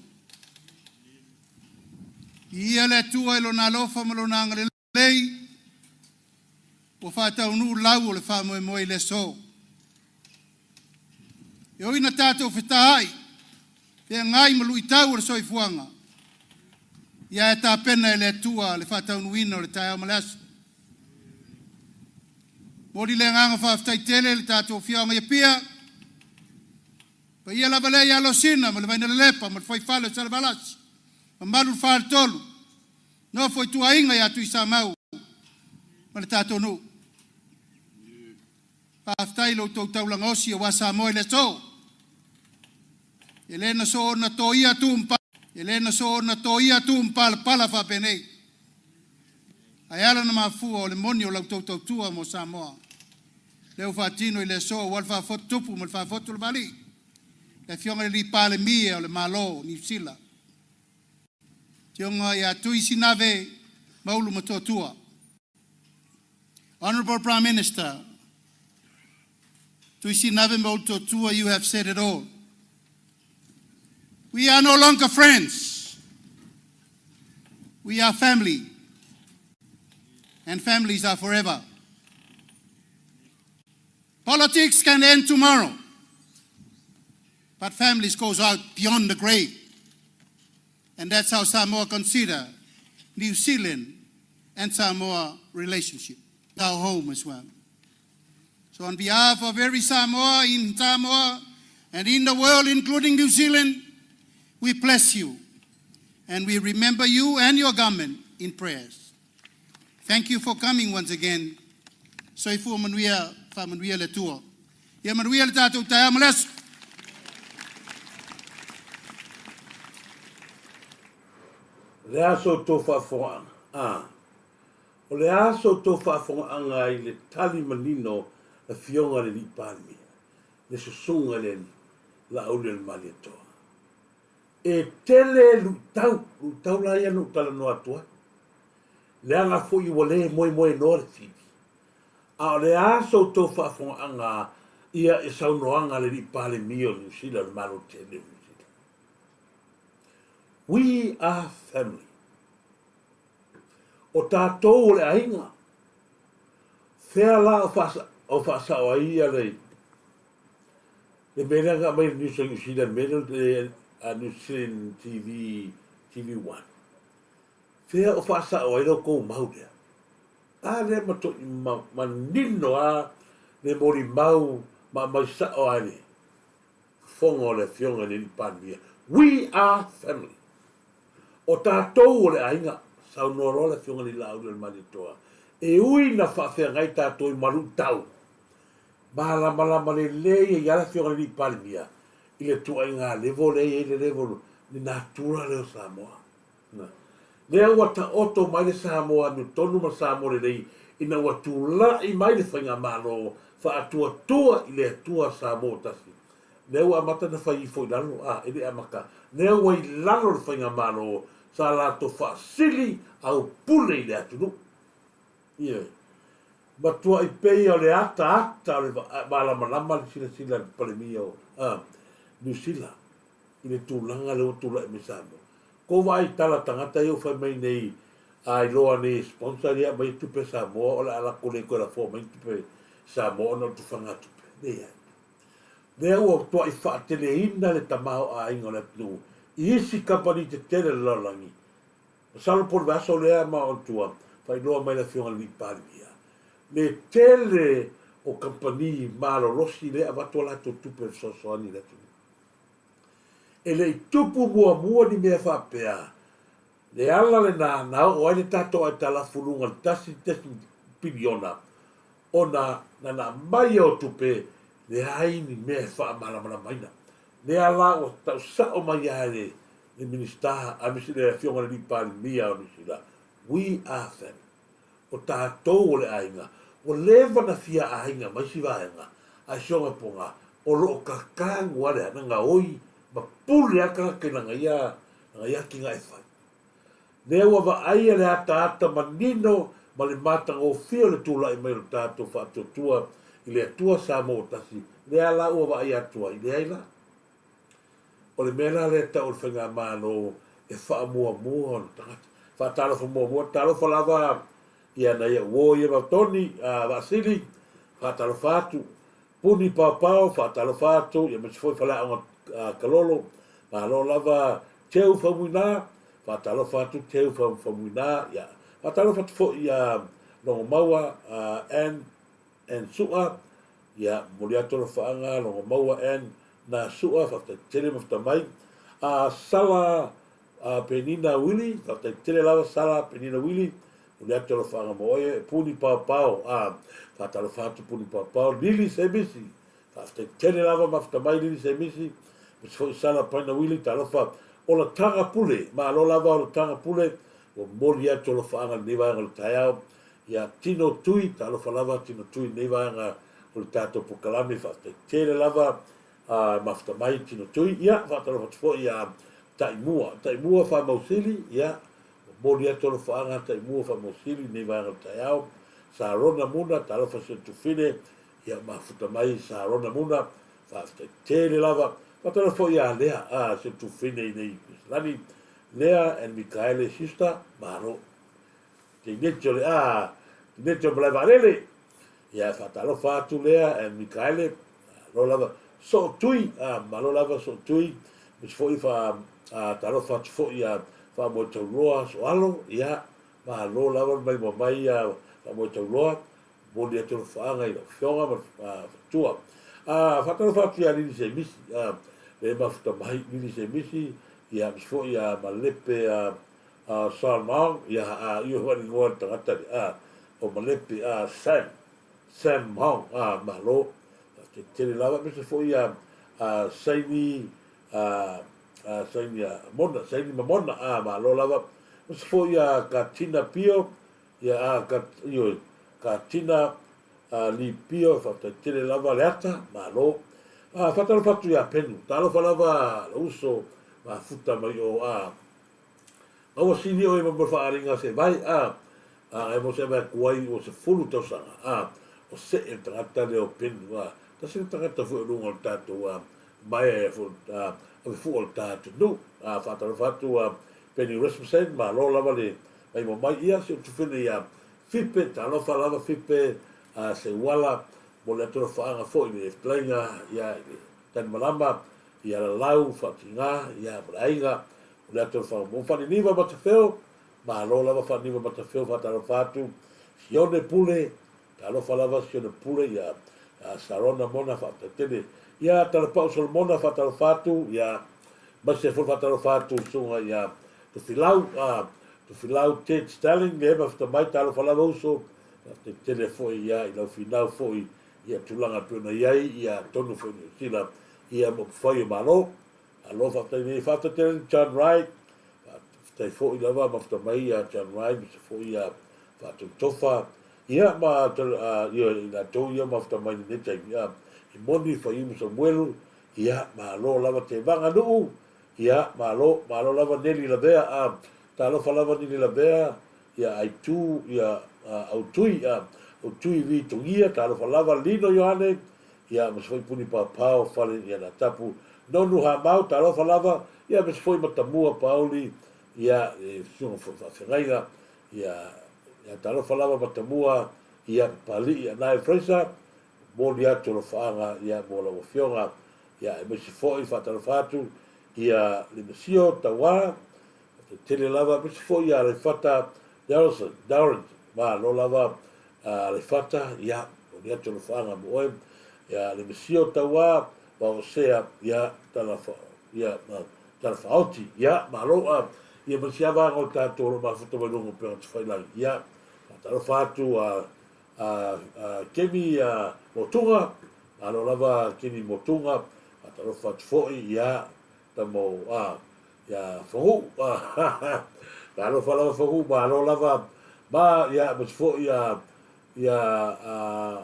Speaker 4: Viia le Atua i Lona alofa ma Lona agalelei ua faataunuu lau o le faamoemoe i le aso. E ui ina tatou fetaai, feagai ma luitau o le soifuaga, ia e tapena e le Atua le faataunuuina o le taeao ma le aso. Momoli le agaga faafetai tele i le tatou afioaga i Apia, paia lava lea ia Alosina ma le Vainalelepa ma le Fuaifale o Salevalasi, mamalu le Faletolu, nofo i tuaiga ia Tuisamau ma le tatou nuu. Faafetai i lo outou taulaga osi aua Samoa i le aso. E le na soona toia tu e le na soona toia tu ma palapala faapenei. Ae ala na mafua o le moni o la outou tautua mo Samoa. Lea ua faatino i le aso aua le faafotu tupu ma le faafotu le vali. Le afioga i le Palemia o le Malo Niu Sila. Afioga ia Tui Sinave Maulu Matoatua. Honorable Prime Minister, Tui Sinave Maulu Matoatua, you have said it all. We are no longer friends. We are family. And families are forever. Politics can end tomorrow, but families goes out beyond the grave. And that's how Samoa consider New Zealand and Samoa relationship, our home as well. So on behalf of every Samoa in Samoa and in the world, including New Zealand, we bless you and we remember you and your government in prayers. Thank you for coming once again. Soifua manuia, faamanuia le Atua. Ia manuia le tatou taeao ma le aso.
Speaker 2: Le a so outou faafofogaaga? A. O le a so outou faafofogaaga i le tali manino Afioga i le Alii Palemia, le Susuga i le Laaulialemalietoa? E tele luitau, luitau la ia na ou talanoa atu ai, leaga foi ua le moemoenoa le fili. A o le a so outou faafofogaaga Ia i saunoaga a le Alii Palemia o Niu Sila, o le Malo tele o Niu Sila. We are family. O tatou o le aiga. Fea la o, faasa, o faasao ai ia le, le mea lea na aumai le news a New Zealand, mea lea a New Zealand TV, TV1. Fea o faasao ai lo kou mau lea? A lea matuai manino a le molimau ma aumai sao a le fofoga o le Afioga i le Alii Palemia. We are family. O tatou o le aiga, saunoa loa le Afioga i le Laauli o le Malietoa, e ui na faafeagai tatou i maluitau, malamalama lelei ai lava le Afioga i le Alii Palemia i le tuaiga level lea e i ai le level, le natura lea o Samoa. Lea ua taoto mai le Samoa amiotonu ma le Samoa lelei ina ua tulai mai le Faigamalo faatuatua i le Atua Samoa ua tasi. Lea ua amata ona fai ifo i lalo, a, e le amata. Lea ua i lalo le Faigamalo sa latou faasili aupule i le atunuu. Ioe. Matuai pei o le ataata o le malamalama le silasila a le Palemia o Niu Sila i le tulaga lea ua tulai mai Samoa. Ko vaai i tala tagata ia ua fai mai nei a iloa nei e sponsor ia aumai tupe a Samoa o le a lako le toe lafoa mai ni tupe Samoa ona o le tufaga tupe. Leai. Lea ua tuai faateleina le tamaoaiga o le atunuu i isi kamupani tetele o le lalolagi. Masalo po o le vaiaso lea ma ona tua, faailoa mai le Afioga i le Alii Palemia le tele o kamupani malolosi lea e avatu a latou tupe e fesoasoani i le atunuu. E le i tupu muamua ni mea faapea, le ala lena na oo ai le tatou aitalafu luga i le 1.1 piliona ona na na aumai o tupe leai ni mea e faamalamalamaina. Lea la ua tau sao mai lava e le Minisita aemaise le Afioga i le Alii Palemia o Niu Sila, we are family. O tatou o le aiga, ua leva na fia aiga ma isi vaega, ae si ona poga, o lo o kakagu lava le ana gaoi ma pule lava tagata i lana ia, lana ia atinae fai. Lea ua vaaia le ataata manino ma le matagofie o le tulai mai o le tatou faatuatua i le Atua Samoa ua tasi, lea la ua vaaia atu ai, leai la. O le mea la lea e tau o le Faigamalo e faamuamua ona tagata. Faatalofa muamua, talofa lava ia nai au uo ia Vautoni, Vaasili, faatalofa atu. Puni Paopao, faatalofa atu, ia aemaise foi Faleaoga Kalolo, malo lava Teu Faumuina, faatalofa atu Teu Faumuina, ia faatalofa atu foi ia Logomaua Ann Ann Su'a, ia momoli atu alofaaga Logomaua Ann Na Su'a, faafetai tele mafuta mai. Sala Penina Willie, faafetai tele lava Sala Penina Willie, momoli atu alofaaga mo oe. Puni Paopao, faatalofa atu Puni Paopao. Lili Semisi, faafetai tele lava mafuta mai Lili Semisi, aemaise foi Sala Paina Willie, talofa. Olataga Pule, malo lava Olataga Pule, ua momoli atu alofaaga i lenei vaega o le taeao. Ia Tino Tui, talofa lava Tino Tui i lenei vaega o le tatou polokalame, faafetai tele lava a mafuta mai Tino Tui. Ia, faatalofa atu foi ia Taimua, Taimua Faamausili, ia, momoli atu alofaaga Taimua Faamausili i lenei vaega o le taeao. Sarona Muna, talofa si ou tufine, ia mafuta mai Sarona Muna, faafetai tele lava. Faatalofa foi ia Lea, a si ou tufine i nei Kuisilani, Lea and Mikaele sister, malo. Tineti o le a, tineti o Malaevaalele. Ia e faatalofa atu lea e Mikaele, malo lava. Soo Tui, a, malo lava Soo Tui. Aemaise foi fa, a, talofa atu foi ia Faamoetauloa Soalo, ia, malo lava le maimoa mai ia Faamoetauloa. Momoli atu alofaaga i lau Afioga ma le Fatua. A, faatalofa atu ia Lili Semisi, a, le mafuta mai Lili Semisi, ia, aemaise foi ia Malepe, a, a Sam Hong, ia a io hua ingoa le tagata le a o Malepe a Sam Sam Hong a malo te tele lava aemaise foi ia a Saini a a Saini a Mona Saini ma Mona a malo lava aemaise foi ia Katina Pio ia a ka io Katina a Li Pio faafetai tele lava le ata malo a faatalofa atu ia Penu talofa lava le uso mafuta mai o a A ua sili oe ma mo faaaliga se vai, a, a e mo se vai kuai ua 10 tausaga, a, o seʻe le tagata lea o Penu, a. Tasi le tagata foi o luga o le tatou maea foi ave fua o le ta atunuu. Faatalofa atu Penny Rasmussen, malo lava le maimoa mai. Ia si ou tufine ia Fipe, talofa lava Fipe Seuala mo le atolofaaga foi i le fetalaiga ia i le Tanimalama ia Lalau Faatiga ia ma le aiga mo le atolofaaga mo Faaniniva Matafeo, malo lava Faaniniva Matafeo, faatalofa atu Sione Pule, Talofa lava Sione Pule ia Sarona Mona faafetai tele ia Talapau Solomona faatalofa atu ia aemaise foi faatalofa atu susuga ia Tofilau Tofilau Ted Sterling le mafta mai talofa lava uso faafetai tele foi ia i lau finau foi ia tulaga e pei ona i ai ia tonu foi Niu Sila ia ma upufai o Malo. Malo faafetai nei faafetai tele John Wright Faafetai foi lava mafuta mai ia John Wright aemaise foi ia Faatotofa ia ma ia i latou ia mafuta mai lenei taimi ia e moni Faiumu Samuelu ia malo lava Tevaga Nuu ia malo malo lava Neli Lavea a talofa lava Neli Lavea ia Aitu ia Autui a Autui Vi Togia talofa lava Lino Ioane ia aemaise foi Puni Paopao Fale ia Natapu Nonu Hamau talofa lava ia aemaise foi Matamua Pauli ia le susuga foi faafeagaiga ia ia talofa lava Matamua ia Papalii Anae Fraser momoli atu alofaaga ia mo lau afioga ia aemaise foi faatalofa atu ia Lemesio Tauā tele lava aemaise foi ia Aleifata Darrelson Darren malo lava Aleifata ia momoli atu alofaaga mo oe ia Lemesio Tauā Vaosea ia tala ia tala faaoti ia malo a ia ma si avaga o tatou o lo o mafuta mai luga o upega tafailagi ia faatalofa atu a a a Kemi a Motuga malo lava Kemi Motuga faatalofa atu foi ia tamo a ia Fogu talofa lava Fogu malo lava ma ia ma foi ia ia a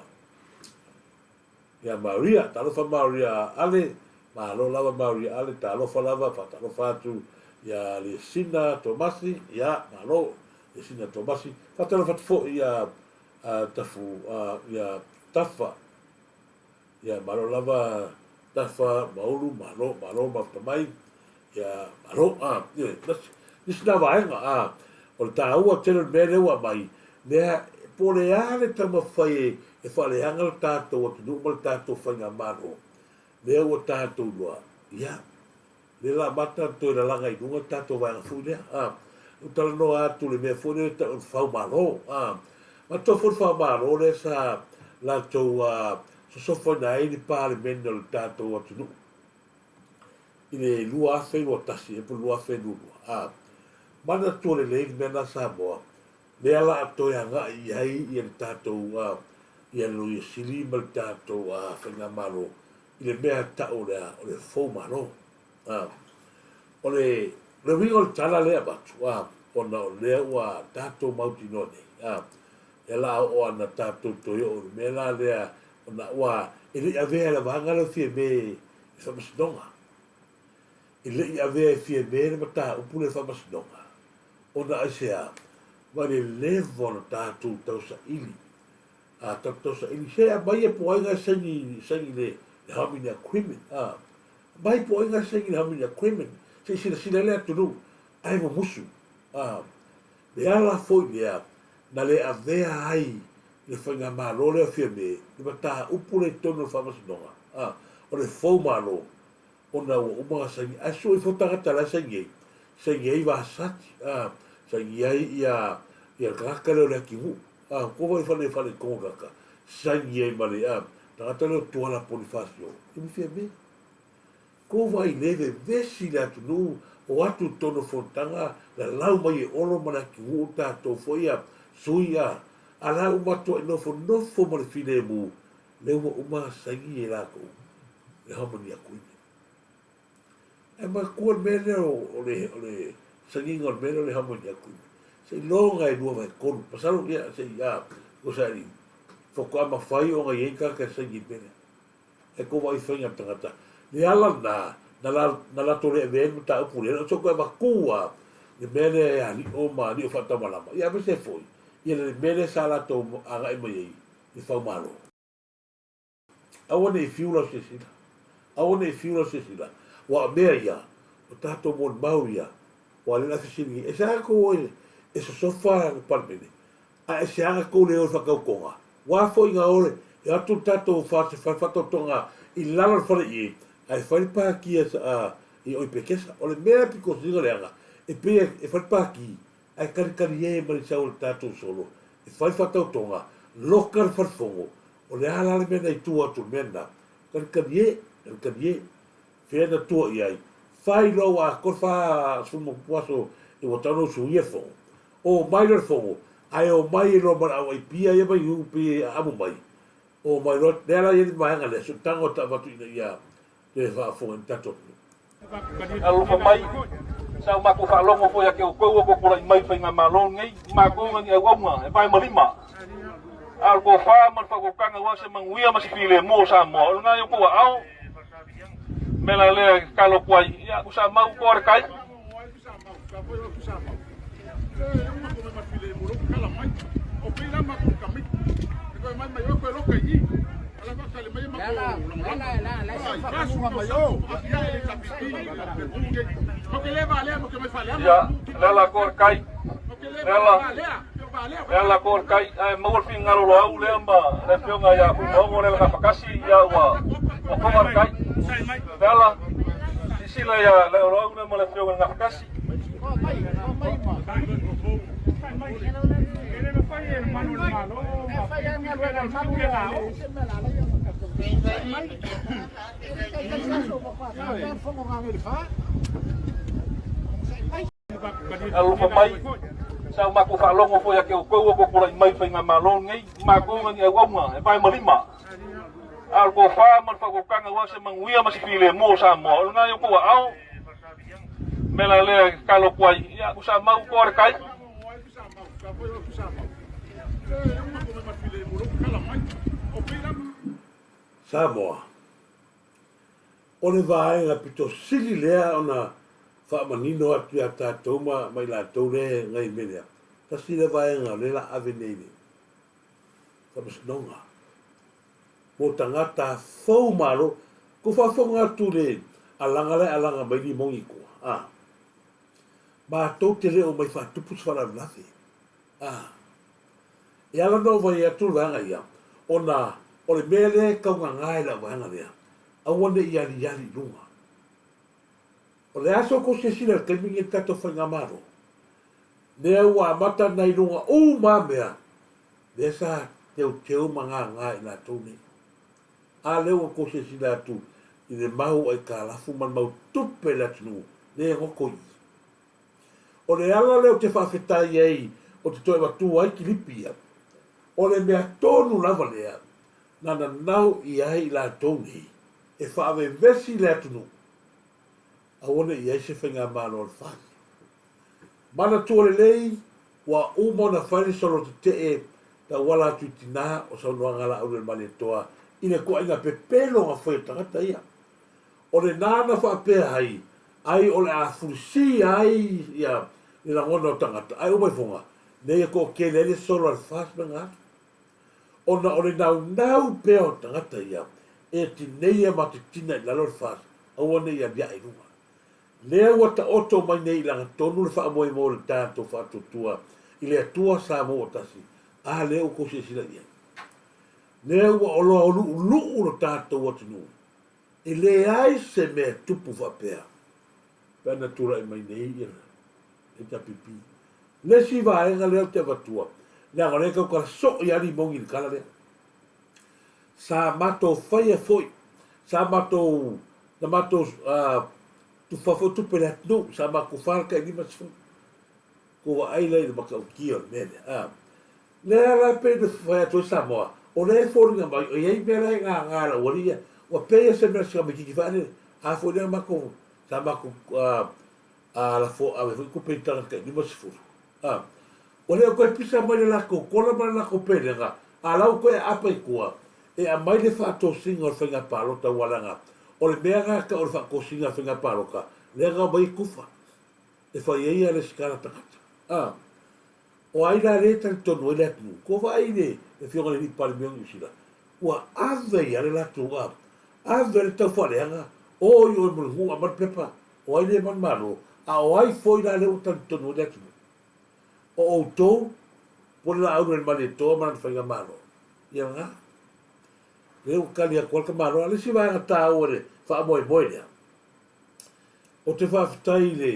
Speaker 2: Ia Maria, talofa Maria Ale, malo lava Maria Ale, talofa lava, faatalofa atu ia Lesina Tomasi, ia malo Lesina Tomasi, faatalofa atu foi ia Tafu, ia Tafa, ia malo lava Tafa Maulu, malo, malo mafuta mai, ia malo, a, ia, nisi na vaega, a, o le taua tele o le mea lea ua aumai, lea, po o le a le taumafai e faaleaga le tatou atunuu ma le tatou faigamalo, lea ua tatou iloa, ia, lea la amata ona toe lalaga i luga le tatou vaega foi lea, a, ou talanoa atu i le mea foi lea e tau o le faumalo, a, manatua foi le faumalo lea sa latou sosofaina ai le Palemene o le tatou atunuu. i le 2021 ea po o le 2022, a manatua lelei le mea lena Samoa, lea la a toe agai i ai ia le tatou a, ia le Loia Sili ma le tatou a Faigamalo i le mea tau o le a, o le fou malo. A, o le, le uiga o le tala lea e avatu, a, ona o lea ua tatou mautinoa nei, a, lea la a oo ana tatou toe oo i le mea la lea, ona ua, e le i avea e le vaega lea o Fiame i le Faamasinoga. E le i avea e Fiame le mataupu lea i le Faamasinoga, ona aisea? Mai le leva ona tatou tausaili, a tatou tausaili, se aumai e po ai na e saini, saini le, le Harmony Agreement, a, aumai po ai na e saini le Harmony Agreement, se i silasila ai le atunuu, ae mumusu, a, le ala foi lea na le avea ai le faigamalo lea o Fiame le mataupu lea i totonu o le Faamasinoga, a, o le fou malo, ona ua uma ona saini, ae sue ifo tagata la e saini ai, saini ai Vasati, a, saini ai ia, ia le tagata lea o Leatinuu, a, kua foi fale, fale togo tagata, saini ai ma le, a, tagata lea o Tuala Ponifasio, e mi Fiame. Ko vai le vevesi le atunuu o atu i totonu o fonotaga lalau mai e Olo ma le atunuu tatou foi a sui a a la ua matuai nofonofo ma le filemu lea ua uma ona saini e latou le Harmony Agreement. Ae manatua le mea lea o le o le sainiga o le mea lea o le Harmony Agreement seiloga e 2/3 masalo ia sei a ko sa i faatoa mafai ona i ai tagata e saini i le mea lea. E ko vaai faiga tagata. Le ala na, na la, na latou le avea ai le mataupu lea, o se koe avatu a le mea lea e alio ma alio faatamalama. Ia aemaise foi, ia le mea lea sa latou agai mai ai, le faumalo. Aua ne i fiu lau silasila. Aua ne i fiu lau silasila. Aua o mea ia, o tatou molimau ia, aua o lea o le a fesiligia, e seaga tou o e sosofa le Palemene, ae e seaga tou le o i le faatautoga? Ua a foi na o e o atu le tatou FAST e fai le faatautoga i lalo o le fale i, ae fai le pati a i o i Pekesa. O le mea e pito sili ona leaga, e pei e fai le pati, ae talitalie mai le sau o le tatou solo e fai le faatautoga, loka le fale fono, o le a la le mea na i tua atu o le mea lena? Talitalie, talitalie, fea na tua i ai? Fai loa ua atoa le 40 aso ua tatau ona usuia le fono, omai loa le fono, ae omai ai loa ma le au aipia ia mai UP e aamo mai, omai loa, lea la e i ai le vaega lea, sootaga o ta avatu ina ia toe faafofoga i le tatou atunuu.
Speaker 5: Alofa mai, sa o matou faalogo foi ia te outou ua tou tulai mai i le faigamalo lenei, o matou na ni auauna e vae ma lima, a o le tofa ma le faautautaga aua se manuia ma se filemu o Samoa, o lena i outou aao. O le mea la lea e tatalo atu ai, ia tuusamau toa le tai. Ia, le ala toa le tai, le ala, le ala toa le tai, ae maua le finagalo o Loau lea ma le afioga ia Fuimaono le ala gafatasi, ia ua, ua toa le tai. Le ala, silasila ia Loau lea ma le afioga i le gafatasi. Alofa mai, sa o matou faalogo foi ia te outou ua tou tulai mai i le faigamalo lenei, o matou na ni auauna e vae ma lima, a o le tofa ma le faautautaga aua se manuia ma se filemu o Samoa, o lena i outou aao. O le mea la lea e tatalo atu ai, ia tuusamau toa le tai.
Speaker 2: Samoa. O le vaega pito sili lea ona faamanino atu ia tatou ma ma i latou lea e gai mea lea, tasi lea vaega o lea la ave nei i le Faamasinoga mo tagata fou malo. Kou faafofoga atu i le alaga la e alaga mai limoni i tua, a. Matou te le omai faatupu se faalavelave, a. E ala ona ou vaai atu le vaega ia, ona o le mea lea e taugāgā i lau vaega lea, aua ne i aliali i luga. O le a se tou silasila i le taimi lenei i le tatou Faigamalo? Lea ua amata ona i luga uma lava mea, lea sa teuteu ma gāgā i latou nei. A lea ua tou silasila atu i le mau aitalafu ma le mau tupe a le atunuu, lea e goto i i. O le ala lea ou te faafetai ai ou te toe avatua ai kilipi ia, o le mea tonu lava lea na nanau i ai i latou nei e faavevesi le atunuu, aua ne i i ai se faigamalo a le FAST. Manatua lelei ua uma ona fai le solo tetee tauala atu i tina o saunoaga a Laaulialemalietoa i le toaiga pepelo na fai o tagata ia. O lena na faapea ai, ai o le a fulisia ai ia le lagona o tagata, ae uma ifoga, nei e toatele ai le solo a le FAST ma ga atu. Ona o le naunau pea o tagata ia, e tineia ma titina i lalo le FAST, aua ne i aliae i luga. Lea ua taoto mai nei i lagatonu le faamoemoe o le tatou faatuatua i le Atua Samoa ua tasi, a lea ua tou silasila i ai. Lea ua oloa uluuluu lo tatou atunuu, E leai se mea e tupu faapea pe ana tulai mai nei ia le HRPP. Le isi vaega lea ou te avatua, leaga o lea e tautala soo ia Limoni i le tala lea. Sa matou faia foi, sa matou, na matou tufa foi tupe i le atunuu, sa matou tufa le tai 50. Tou vaai la i le matautia o le mea lea. Lea la pei ona fai atu ai Samoa, o lea e foliga mai o i ai mea la e gagā i lau alii ia, ua pei lava se mea o si tamaitiiti foi lea, a foi lea matou, sa matou lafo ave foi tupe i tagata tai 50, a, ua le o toe pisa mai le latou kola ma le latou pelega, a la ua toe aapa i tua, e aumai le faatosina o le faiga palota aua leaga o le mea lena e tau o le faatosina o le faiga palota, lea na omai ai tufa e fai ai a resitala tagata, a. O ai la lea e talitonu ai le atunuu? Ua vaai le Afioga i le Alii Palemia o Niu Sila, Ua ave ia le latou a, ave le taufaaleaga, o i oe Mulinuu aumai le pepa, o ai lea manumalo, a o ai foi la lea ua talitonu ai le atunuu? O outou, Pulelaaulu le Malietoa ma lana faigamalo. Ia lena. Lea ua tali atu ai le tamaloa. A o le isi vaega taua i le faamoemoe lea, ou te faafetai i le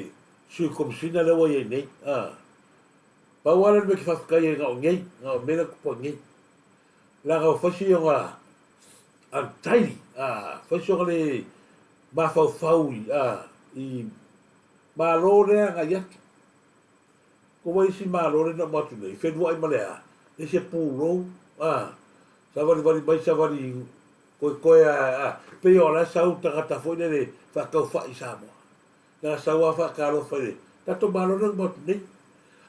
Speaker 2: Sui Komesina lea ua i ai nei. A, pau lava lea o le mea ou te faafetai ai na o nei, na o mea lea tupu ai nei. Leaga ua fai si ona untidy, a, fai si ona le mafaufau i, a, i Malo lea agai atu. Ko wai isi Malo lea na uma atu nei, feluai ma le a, le se pulou, a, savalivali mai savali koekoe a, a, pei o la sau tagata foi lele faataufai i Samoa. Na sau a faatalofa i le tatou Malo lea na uma atu nei.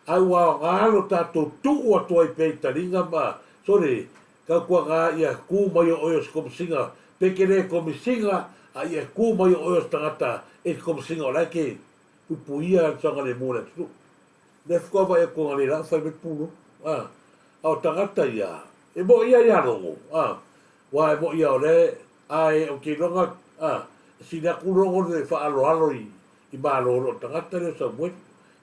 Speaker 2: Ae ua aoga lo tatou tuu atu ai pea i taliga ma, sole, tautuaga ia tu mai o oe o se komisiga, pe te le komisiga, a ia tu mai o oe o se tagata e te komisiga o la e te puipuia le saogalemu o le atunuu. Lea faatoa vaai atu analeila o fai mai le pulou, a, a o tagata ia, e moʻi ia ia Logo, a, aua e moʻi ia o lea, ae ou te iloga, a, e sili atu Logo le faaaloalo i, i Malo o tagata lea o Samueli.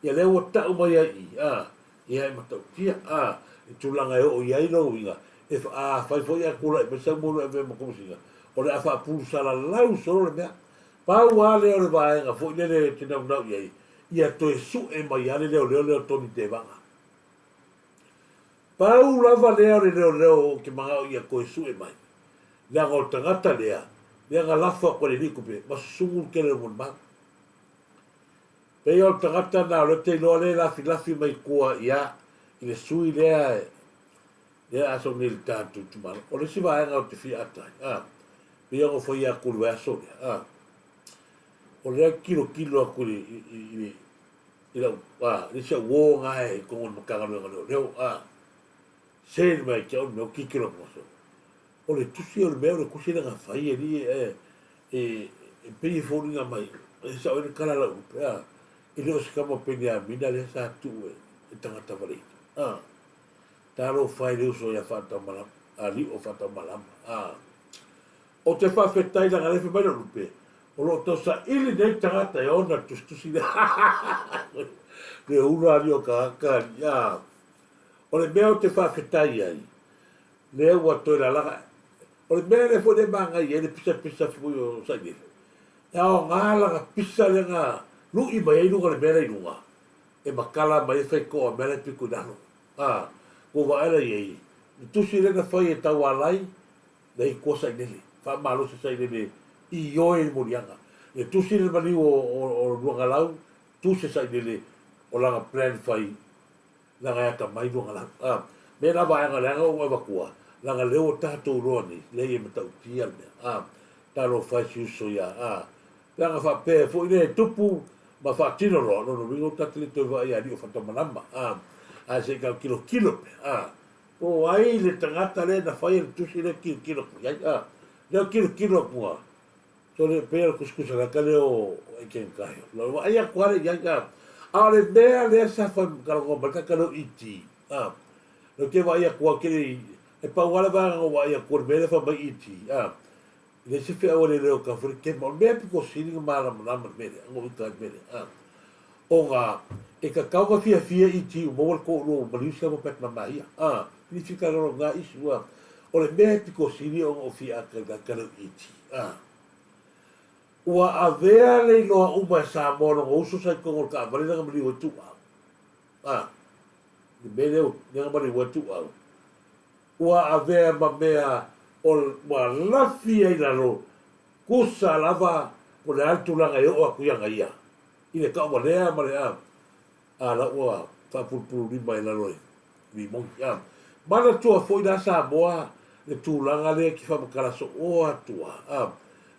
Speaker 2: Ia lea ua tau mai ai i, a, ia e matautia, a, i tulaga e oo i ai lou uiga, e, a fai foi ae tulai mai Samueli e avea ma komesina, o le a faapulusalalau solo le mea. Pau lava lea o le vaega foi lele e te naunau i ai, ia toe sue mai lava le leoleo lea o Tony Tevaga. Pau lava lea o le leoleo ou te manao ia toe sue mai, leaga o le tagata lea, lea na lafo atu e le alii tupe, ma susugu le tele o molimau. Pei o le tagata na o lea te iloa lea e lafilafi mai tua ia i le sui lea lea a sau nei i le tatou itumalo. O le isi vaega ou te fia ata ai, a, pei ona fai atu i le vaiaso lea, a, o lea tilotilo atu i le, i, i, i, i lau, a, le isi au uo na e i totonu o le Matagaluega o Leoleo, a, se mai te au le mea o tilotilo atu aso. O le tusi o le mea o le tusi lea na fai e alii e, e, e pei e foliga mai, e sao ai le tala a lau lupe, a, e le o se tama Peniamina lea sa tuu e, e tagata vale ina, a. Talofa e le uso ia Faataumalama, alii o Faataumalama, a. Ou te faafetai leaga lea fai mai lou lupe, o lo o tau saili nei tagata e ona le tusitusi lea. Le ula alii o tagata alii, a. O le mea ou te faafetai ai, lea ua toe lalaga, o le mea lea foi lea e manaia ai le pisapisa foi o Sailele, e aoga lana pisa lea na lui mai ai luga o le mea lea i luga, e matala mai ai faitoa o mea la e pito i lalo. A, ua vaai la i ai, le tusi lea na fai e Taualai, lea i tua Sailele, faamalosi Sailele i ioe i moliaga. Le tusi le maliu o, o, o Luagalau, tusi Sailele o lana plan fai, leaga e atamai Luagalau. A, me la vaega leaga ua avatua, leaga lea ua tatou iloa nei, leai e matautia le mea. A, talofa e si uso ia, a, pe ana faapea foi lea e tupu ma faatino loa, lona uiga ua tatou le toe vaai ia Alii o Fatamalama, a, ae se i tau tilotilo pea, a, po o ai le tagata lea na faia le tusi lea tilotilo atu i ai, a, lea o tilotilo atu a, sole pei o le tusitusalaka lea o Aikengakahi, lau vaai atu lava lea i ai, a, a o le mea lea sa fai talanoa mai le tagata lea o ET, a, lea ou te vaai atu lava ou te le i, e pau lava le vaega na ou vaai atu i le mea lea fai mai ET, a, E leai se feau a le leo ka foi le kema. O le mea pito sili na malamalama le mea lea, na uta ai le mea lea. Ona e tatau na fiafia i ti u maua le toalua ua maliu sia ma Pat Mamaia. Filifi ka roro nga isu. O le mea pito sili ona o fia ata i ka leo i ti. Ua avea le iloa uma e Samoa lona uso sa i totonu o le taavale lea na maliu ai Tuuau. Le mea lea na maliu ai Tuuau. Ua avea ma mea ua lafi ai lalo, tusa lava po o le a le tulaga e oo atu i ana ia, i le tauvalea ma le a, a la ua faapulupululima i lalo e limoni. A manatua foi la Samoa le tulaga lea e te faamatala soo atu a, a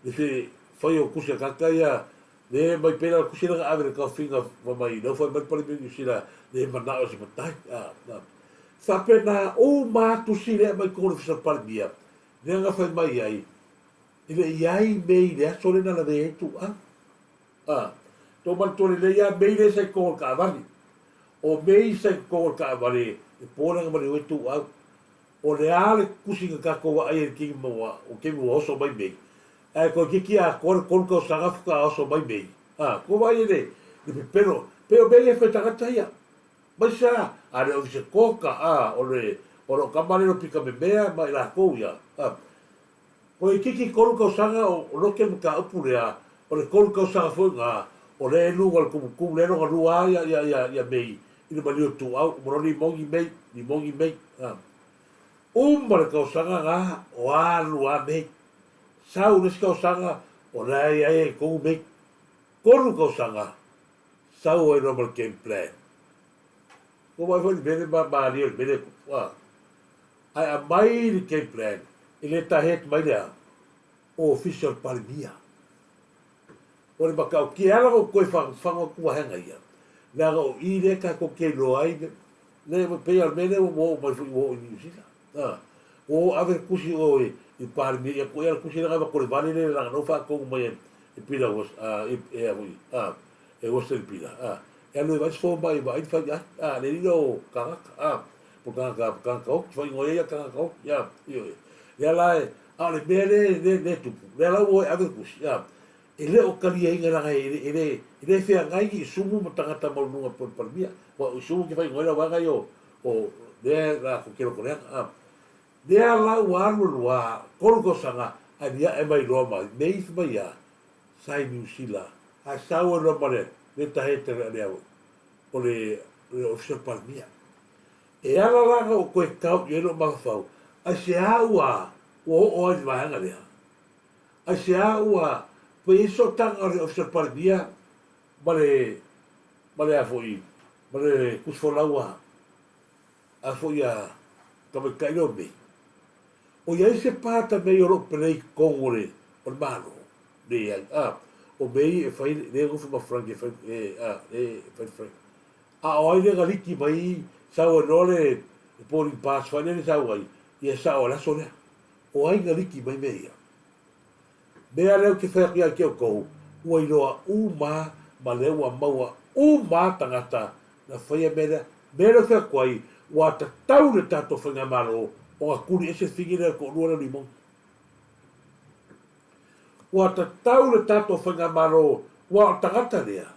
Speaker 2: le fe fai o tusi a tagata ia, le mai pei la o le tusi lea na ave i le taofiga fai mai lea ua fai mai le Palemia o Niu Sila le manao i se matai, a, a. Faapena uma atu tusi lea aumai totonu o le Ofisa o le Palemia, lea na fai mai ai, e le i ai mei i le aso lea na lavea ai Tuuau. A, tou manatua lelei lava mei lea sa i totonu o le taavale. O mei sa i totonu o le taavale, le po lea na maliu ai Tuuau. O le a le tusi na tatou vaai ai i le taimi ma ua, o taimi ua oso mai mei, ae toeitiiti atoa le 3 tausaga faatoa oso mai mei, a, tou vaai i le, le pepelo, pei o mea ia e fai tagata ia. Mai sa, a le ofisa koka, a, o le, o lou tama lea o Pita Memea ma i latou ia, a. Toeitiiti 3 tausaga o lote le mataupu lea, o le 3 tausaga foi lena, o lea e luga o le tumutumu, lea e lona lua lava ia, ia, ia Mei i le maliu o Tuuau, uma loa limogi Mei, limogi Mei, a. Uma le tausaga lena, o alu lava Mei. Sau le isi tausaga, o la e i ai i totonu Mei. 3 tausaga, sau ai loa ma le game plan. Ua vaai foi i le mea lea ma malie o le mea lea e tupu, a. Ae aumai le game plan e le tahead mai le a? Ofisa o le Palemia. O le matautia e ala ona ou toe fagufagu atu vaega ia, leaga o i lea tatou te iloa ai le, le pei lava o le mea lea ua oo mai foi ua oo i Niu Sila. A, ua o ave le tusi o i le Palemia, ia toea le tusi lea na avatu e le vale lea leaga na ua faatonu mai e Pila a, e a foi, a, e Western Pila, a, e alu e vaai se fomai e vaai le fai ai, a, le alii lea o tagata, a, po tagata, tagata oti, faaigoa ai ia tagata oti, a, ioe. Lea la e, a o le mea lea, lea, lea e tupu, lea la ua o e ave le tusi, a, e le o taliaina leaga e, e, le, e le feagai ni isumu ma tagata maualuluga po o le Palemia. Ua o isumu ke faaigoa ai la vaega ia o, o lea la ko ke loko leaga, a. Lea la ua alu alu a, 3 tausaga, ae liae mai loa ma mei fai mai a, sa i Niu Sila, ae sau ai loa ma le letterhead a le, o le, le Ofisa o le Palemia. E ala la na ou toe tau i ai lou mafaufau, aisea ua ua oo ai i le vaega lea? Aisea ua ua i ai sootaga o le Ofisa o le Palemia ma le ma le a foi ma le tusi folau a a foi a tamaitai lea o May? O i ai se pata mea o lo o pelei i totonu o le o le Malo? Leai. A, o May e fai lea e nofo ma Frank e fai e a e fai Frank. A o ai lea na liki mai sau ai loa le boarding pass foi lele sau ai, ia sao ai le aso lea. O ai na liki mai mea ia? Mea lea ou te fai atu ia te outou, ua iloa uma ma lea ua maua uma tagata na faia mea lea. Mea lea ou te fai atu ai, ua tatau le tatou faigamalo ona tuli ese le figi lea le toalua lea o Limoni. Ua tatau le tatou faigamalo, ua o le tagata lea,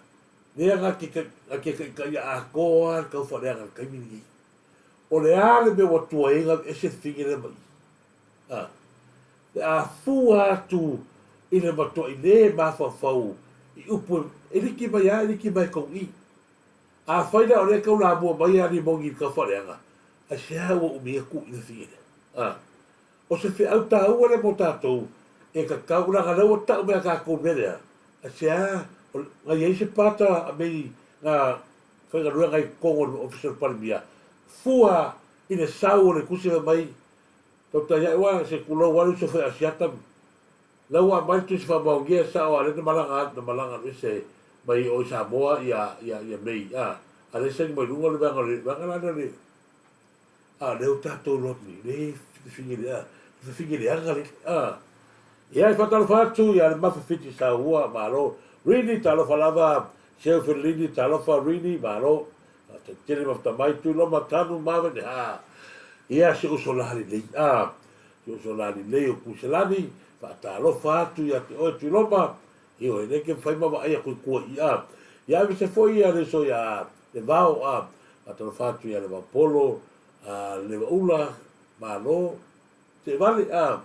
Speaker 2: Lea na te taitaia atoa le taufaaleaga i le taimi lenei. O le a le mea ua tuai ai na aveese le fine lea mai i? A. Pe a fua atu i le matuai le mafaufau i upu e liki mai a e liki mai tou i. Afai la o lea e tau lamua mai a Limoni i le taufaaleaga, aisea ua umi ai tuu i le fine lea? A. O se feau taua lea mo tatou e tatau, leaga lea ua tau mai a tatou mea lea, aisea na i ai se pata a mei na faigaluega i totonu o le Ofisa o le Palemia, fua i le sau o le tusi fai mai, tautai ae ua se tulou lava le uso fai Asiata, la ua aumai le tusi faamaonia e sao a lea na malaga atu, na malaga alu ese mai o i Samoa ia, ia, ia mei, a, a lea saini mai luga le vaega o le, vaega la lea o le, A lea ua tatou iloa atu nei, le fefine leaga le, a. Ia e faatalofa atu ia le Mafa Fiti Saua, malo. Rini, talofa lava, Seu Felini, talofa, Rini, malo. Faafetai tele mafta mai, Tuiloma, Tanu, Marvin, ha. Ia si uso la lelei, a. Si uso la lelei o Kuselani, faatalofa atu ia te oe Tuiloma, ioe, lea ke mafai ma vaai atu i tua i, a. Ia aemaise foi ia le uso ia Le Vao, a. Faatalofa atu ia Levaopolo, a Levaula, malo. Teevale, a,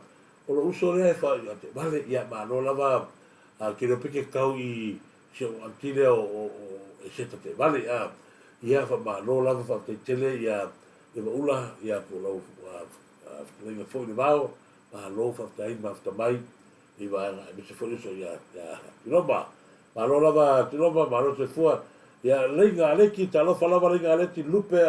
Speaker 2: o lou uso lea e fa, ia Teevale, ia malo lava, a, ke leo pe ke kau i si ou aunty lea o, o, o Eseta Teevale, a, ia faamalo lava faafetai tele ia Levaula, ia po o lau, a, a, fetalaiga foi Levao, malo faafetai mafuta mai i vaega aemaise foi le uso ia, ia Tuiloma. Malo lava Tuiloma, malo soifua. Ia Leiga Aleki, talofa lava Leiga Aleki, Lupe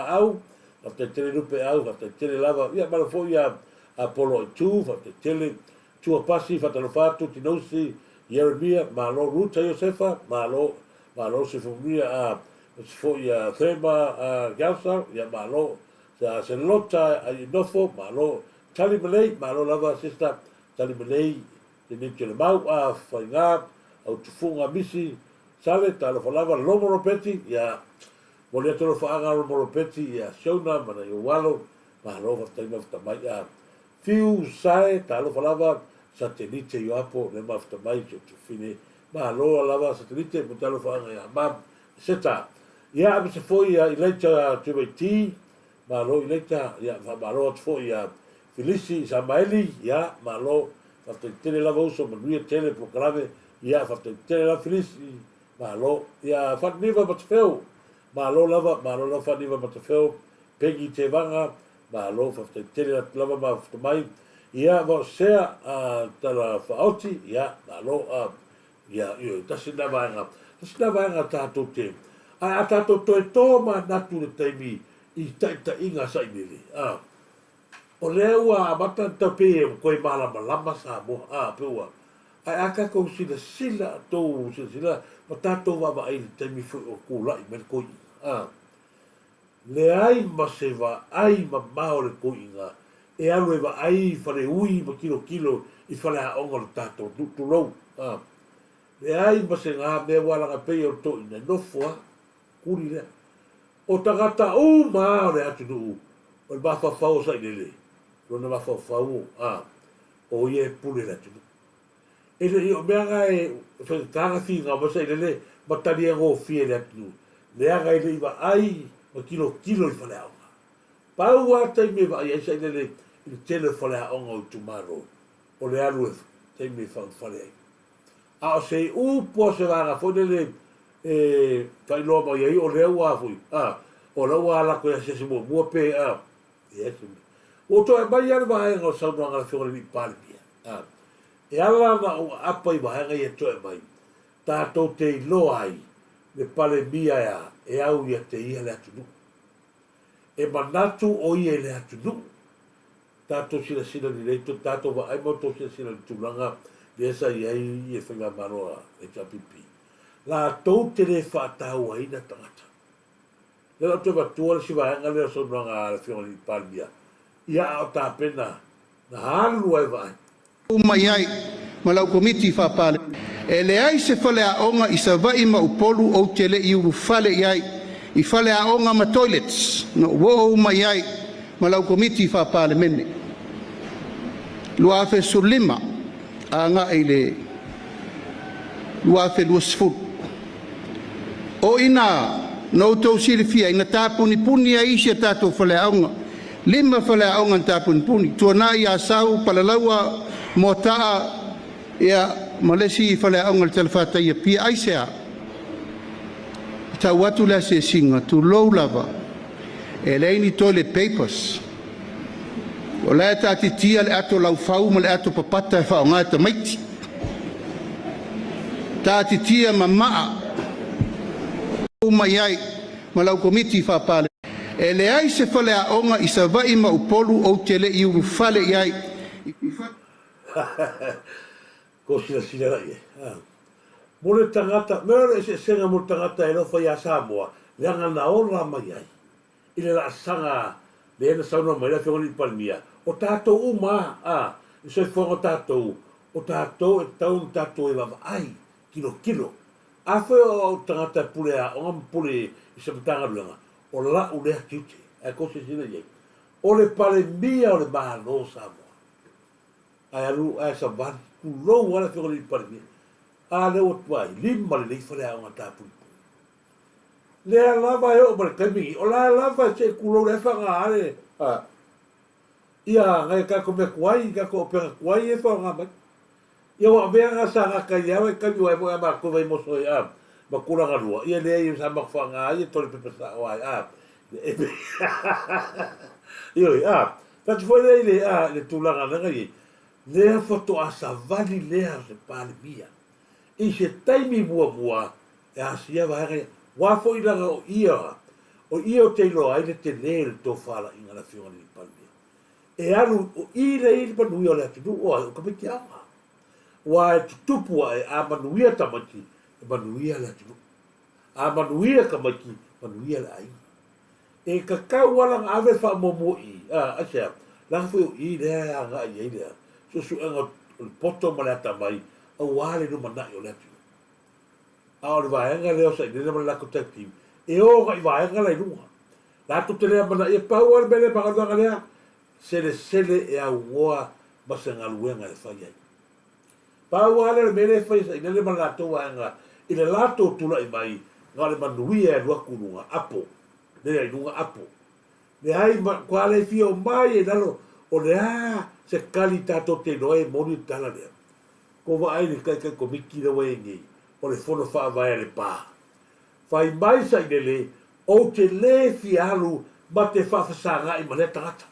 Speaker 2: Au, faafetai tele Lupe Au, faafetai tele lava. Ia malo foi ia Apolo Aitu, faafetai tele. Tua Pasi, faatalofa atu, Tinousi, Ieremia, malo. Ruta Iosefa, malo, malo soifua a aemaise foi ia Thema Gausa, ia malo. Selota Ainofo, malo. Tali Malei, malo lava sister, Tali Malei, Teneti o le Mau, a Faiga, Autufuga, Misi, Sale, talofa lava, Lomo Ropeti, ia, momoli atu alofa aga Lomo Ropeti ia Siona ma nai ou alo, Malo faafetai mafuta mai a Fiu Sae talofa lava Satelite Ioapo lea mafuta mai si ou tufine malo lava Satelite mo talofa aga ia mam Seta ia aemaise foi ia Ilaita Tuimaiti malo Ilaita ia faamalo atu foi ia Filisi Samaeli ia malo faafetai tele lava uso manuia tele polokalame ia faafetai tele lava Filisi malo ia Faaniva Matafeo malo lava malo lava Faaniva Matafeo Peggy Tevaga, malo faafetai tele atu lava mafuta mai. Ia Vaosea Tala Faaoti, ia malo a ia ioe tasi lena vaega, tasi lena vaega tatou te ae a tatou toe to manatu i le taimi i taitaiga sailele a o lea ua amata ona tau pei e toe malamalama Samoa a pei ua ae a tatou silasila tou silasila ma tatou vaavaai i le taimi foi o tulai mai le toeaina a Leai ma se vaai mamao le toiina e alu e vaai i faleui ma tilotilo i faleaoga o le tatou nuu, tulou. A. Leai ma se ga mea ua laga pei o le toiina e nofo a, kuli lea. O tagata uma a o le atunuu o le mafaufau o Sailele, lona mafaufau o, a, o ia e pule i le atunuu. E le i o mea na e faigata na finau mai Sailele ma talia gofie e le atunuu, leaga e le i vaai ma tilotilo i faleaoga. Pau lava taimi e vaai ai Sailele i le tele o faleaoga o itumalo, o le alu e taimi e faaulufale ai. A o se upu a o se vaega foi lele e faailoa mai ai o lea ua foi, a, o lea ua ala atu e asiasi muamua pe, a, leai se mea. Ua ou toe aumai lava le vaega o le saunoaga a le Afioga i le Alii Palemia, a, E ala ona ou aapa i vaega ia toe aumai, tatou te iloa ai le Palemia e a, e au ia te ia le atunuu. E manatu o ia i le atunuu. Tatou silasila lelei, tatou vaai ma outou silasila i le tulaga lea sa i ai le Faigamalo a HRPP. Latou te le faatauaina tagata. Lea la ou te avatua le isi vaega lea o saunoaga a le Afioga i le Palemia, ia a o tapena na alu ai vaai.
Speaker 4: Uma i ai ma lau Komiti Faa-Palemene. E leai se faleaoga i Savaii ma Upolu ou te le i ulufale i ai i faleaoga ma toilets na ou oo uma i ai ma lau Komiti Faa-Palemene. 2015 agai i le 2020. O i ina na outou silafia ai na tapunipuni ai isi a tatou faleaoga, lima faleaoga na tapunipuni, Tuanai, Asau, Palalaua, Moataa, ia ma le isi faleaoga i le talafatai i Apia. Aisea? E tau atu le asiasiga, tulou lava, e leai ni toilet papers. O la e taatitia le ato laufau ma le ato papata e faaaoga e tamaiti. Taatitia mamaa uma i ai ma lau Komiti Faa-Palemene. E leai se faleaoga i Savaii ma Upolu ou te le i ulufale i ai.
Speaker 2: Ko silasila la i ai. Mo le tagata, mea o le eseesega mo le tagata e alofa iā Samoa, leaga na ola mai ai. I le laasaga lea na saunoa mai ai le Afioga i le Alii Palemia, o tatou uma a, i le soifuaga o tatou, o tatou e tatau ona tatou e vaavaai, tilotilo. Afai o au tagata e pule aoga ma pule i se Matagaluega, o la'u lea tiute, ae tou silasila i ai, o le Palemia o le Malo o Samoa, ae alu ae savali, tulou lava le Afioga i le Alii Palemia, a lea ua tuai lima lelei faleaoga tapunipuni. Lea lava e oo mai le taimi lenei, o la lava se i tulou la e faaaoga le ia nai tatou mea tuai, tatou auupega tuai ia e faaaoga mai. Ia aua o mea na sa gata i lea vaitaimi aua e moni a matou Vaimoso e a ma Tulagalua, ia leai sa matou faaaoga ai ia toilet paper sao ai a. Ioe a, fai atu foi lea i le a i le tulaga lea na i ai, lea faatoa savali lea o se Palemia i se taimi muamua e asia vaega ia. Ua foi leaga o ia, o ia ou te iloa ai le tele o le tofalaiga a le Afioga i le Alii Palemia. E alu, o i lea i le manuia o le atunuu, o ai, o tamaiti aoga. Ua e tutupu ae, a manuia tamaiti, e manuia le atunuu. A manuia tamaiti, manuia le aiga. E tatau lava la ona ave le faamuamua i i, a, aisea? Leaga foi o i lea e agai i ai le suesuega o le poto ma le atamai aua le lumanai o le atunuu. A o le vaega lea o Sailele ma le latou tag team, e o agai vaega la i luga. Latou te le amanaia, pau lava le mea lea e manao i le vaega lea, Selesele e auoa ma se galuega e fai ai. Pau lava lea o le mea lea e fai e sailele ma le latou vaega i le latou tulai mai, na o le manuia e alu atu i luga, apo, lea i luga, apo. Leai, matua le fia o mai i lalo, o le a se kali tatou te iloa ai e moni le tala lea? Ko vaai le taitai komiti lea ua i ai nei, o le fono faavae a Lepa. Fai mai Sailele, ou te le fia alu ma te faafesagai ma lea tagata.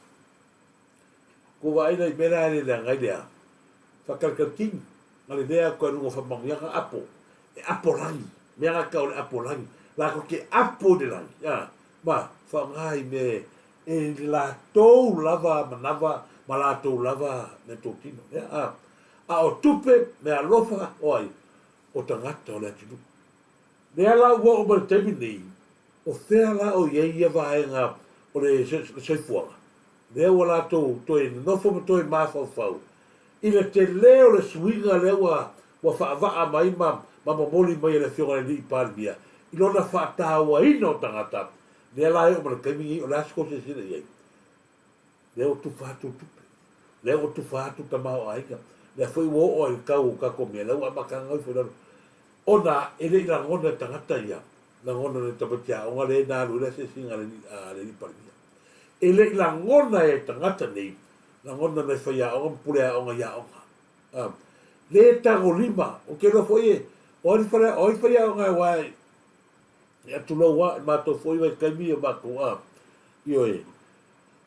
Speaker 2: Ko vaai la i mea la e le leaga ai le a? Faakalikalitini, na le lea atu ai luga o faamanuiaga apo, e apo lagi, mea na tau o le apo lagi, latou te apo i le lagi, a, ma faaaoga i mea e i latou lava manava ma latou lava meatotino, ea, a, a o tupe, meaalofa, o ai? O tagata o le atunuu. Lea la ua oo mai le taimi lenei, o fea la o i ai ia vaega o le soifuaga? Lea ua latou toe nonofo ma toe mafaufau i le tele o le suiga lea ua ua faavaa mai ma ma momoli mai e le Afioga i le Alii Palemia i lona faatauaina o tagata. Lea la e oo mai le taimi lenei, o le a se tou silasila i ai? Lea ua tufa atu le tupe, lea ua tufa atu tamaoaiga, lea foi ua oo ai i le tau o tatou mea, lea ua amata ona ifo i lalo. Ona e le i lagona e tagata ia, lagona e tamaiti aoga lea na alu ai le asiasiga a le Alii Palemia. E le i lagona e tagata nei, lagona nai faiaoga ma pule aoga i aoga. Le tagolima, ou te iloa foi e, o ai le o ai faiaoga e uae e atulou a, i matou foi vaitaimi o matou a, ioe.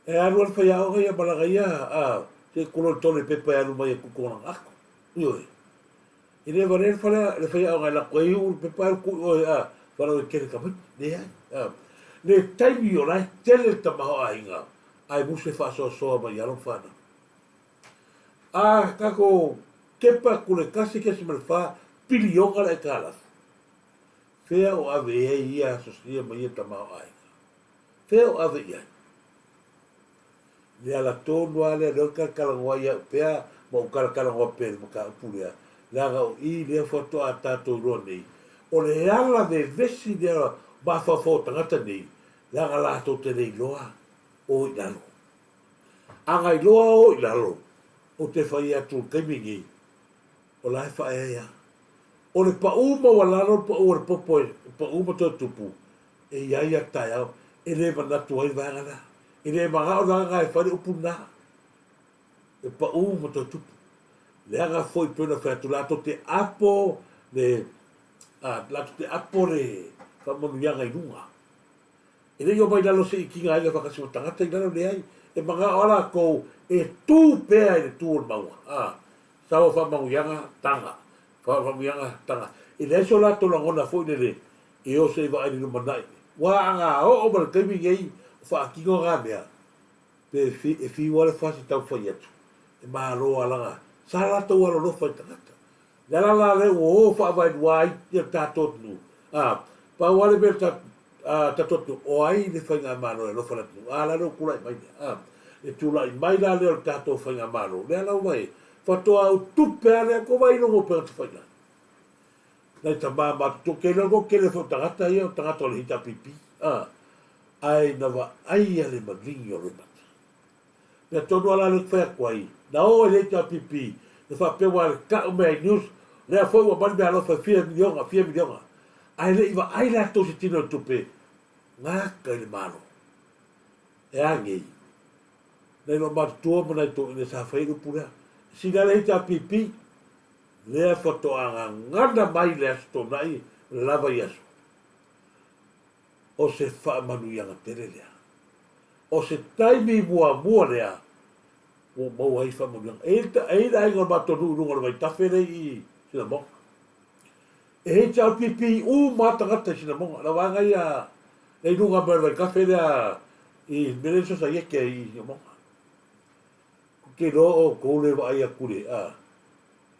Speaker 2: E alu a le faiaoga ia ma lana ia a, se i tulou i le tole pepa e alu mai e tutu lana ato. Ioe. E le valea le fale le faiaoga e lako ai uu le pepa alu tuu i oe a, valaau e tele tamaiti. Leai. A. Le taimi o la e tele le tamaoaiga ae musu e faasoasoa mai i alo ma fanau. A tatou kepa atu le 1.4 piliona le aitalafu, fea o ave i ai ia asosia ma ia tamaoaiga? Fea o ave i ai? Le ala tonu lava lea, lea ou te talatalanoa ai au pea ma ou talatalanoa pea i le mataupu lea, leaga o i lea faatoa tatou iloa nei, o le ala vevesi lea o mafaufau o tagata nei, leaga latou te le iloa o i lalo. A na iloa o i lalo, ou te fai atu i le taimi nei, o la e faaeaea. O le pau maualalo, le pau o le popo e pau ma toe tupu, e i ai a taeao, e le manatu ai le vaega lea. E le manao le vaega e fai le upu lena, e pau ma toe tupu. Leaga foi pei ona fai atu, latou te apo le, latou te apo le faamanuiaga i luga. E le i omai i lalo se i tiga ai le faatasi ma tagata i lalo, leai. E manao lava latou e tu pea i le tu o le mauga. A, sau a faamanuiaga, taga. Faamanuiaga, taga. E leai so latou lagona foi lele e o se i vaai i le lumanai. Ua aga oo mai le taimi nei o faatino na mea, pe e fiu lava le fasi taumafai atu, e malo lava laga sa latou alolofa i tagata. Le ala la lea ua o faavaelua ai ia le tatou atunuu, a, pau lava le mea o le tatou atunuu, o ai le faigamalo e alofa i le atunuu? A la lea ua tulai mai lea, a, le tulai mai la lea o le tatou faigamalo, lea la ua e, faatoa ou tupe lava lea, tou vaai i luga o upega tafailagi. Nai tama matutua, ou te iloa le toatele foi o tagata ia o tagata o le HRPP, a, ae na vaaia le maligi o loimata. Mea tonu lava la lea ou te fai atu ai, na o ai le HRPP, na faapea ua tau mea i news, lea foi ua aumai le meaalofa e fia miliona, fia miliona. Ae le i vaai latou i se tino o le tupe, gata i le Malo. E a nei? Nai lou matutua ma nai toeaiina sa fai ai le upu lea. E sili lava le HRPP, lea faatoa gagana mai le Aso Toonai lava i aso. O se faamanuiaga tele lea. O se taimi muamua lea ua maua ai faamanuiaga. E i ai le aiga o le matou nuu i luga o le vaitafe lea i Sinamoga. E HRPP uma lava tagata i Sinamoga. La vaega ia lea i luga mai o le vaitafe lea i le mea lea i le sosaiete i Sinamoga. Ou te iloa o outou le vaai atu i le, a,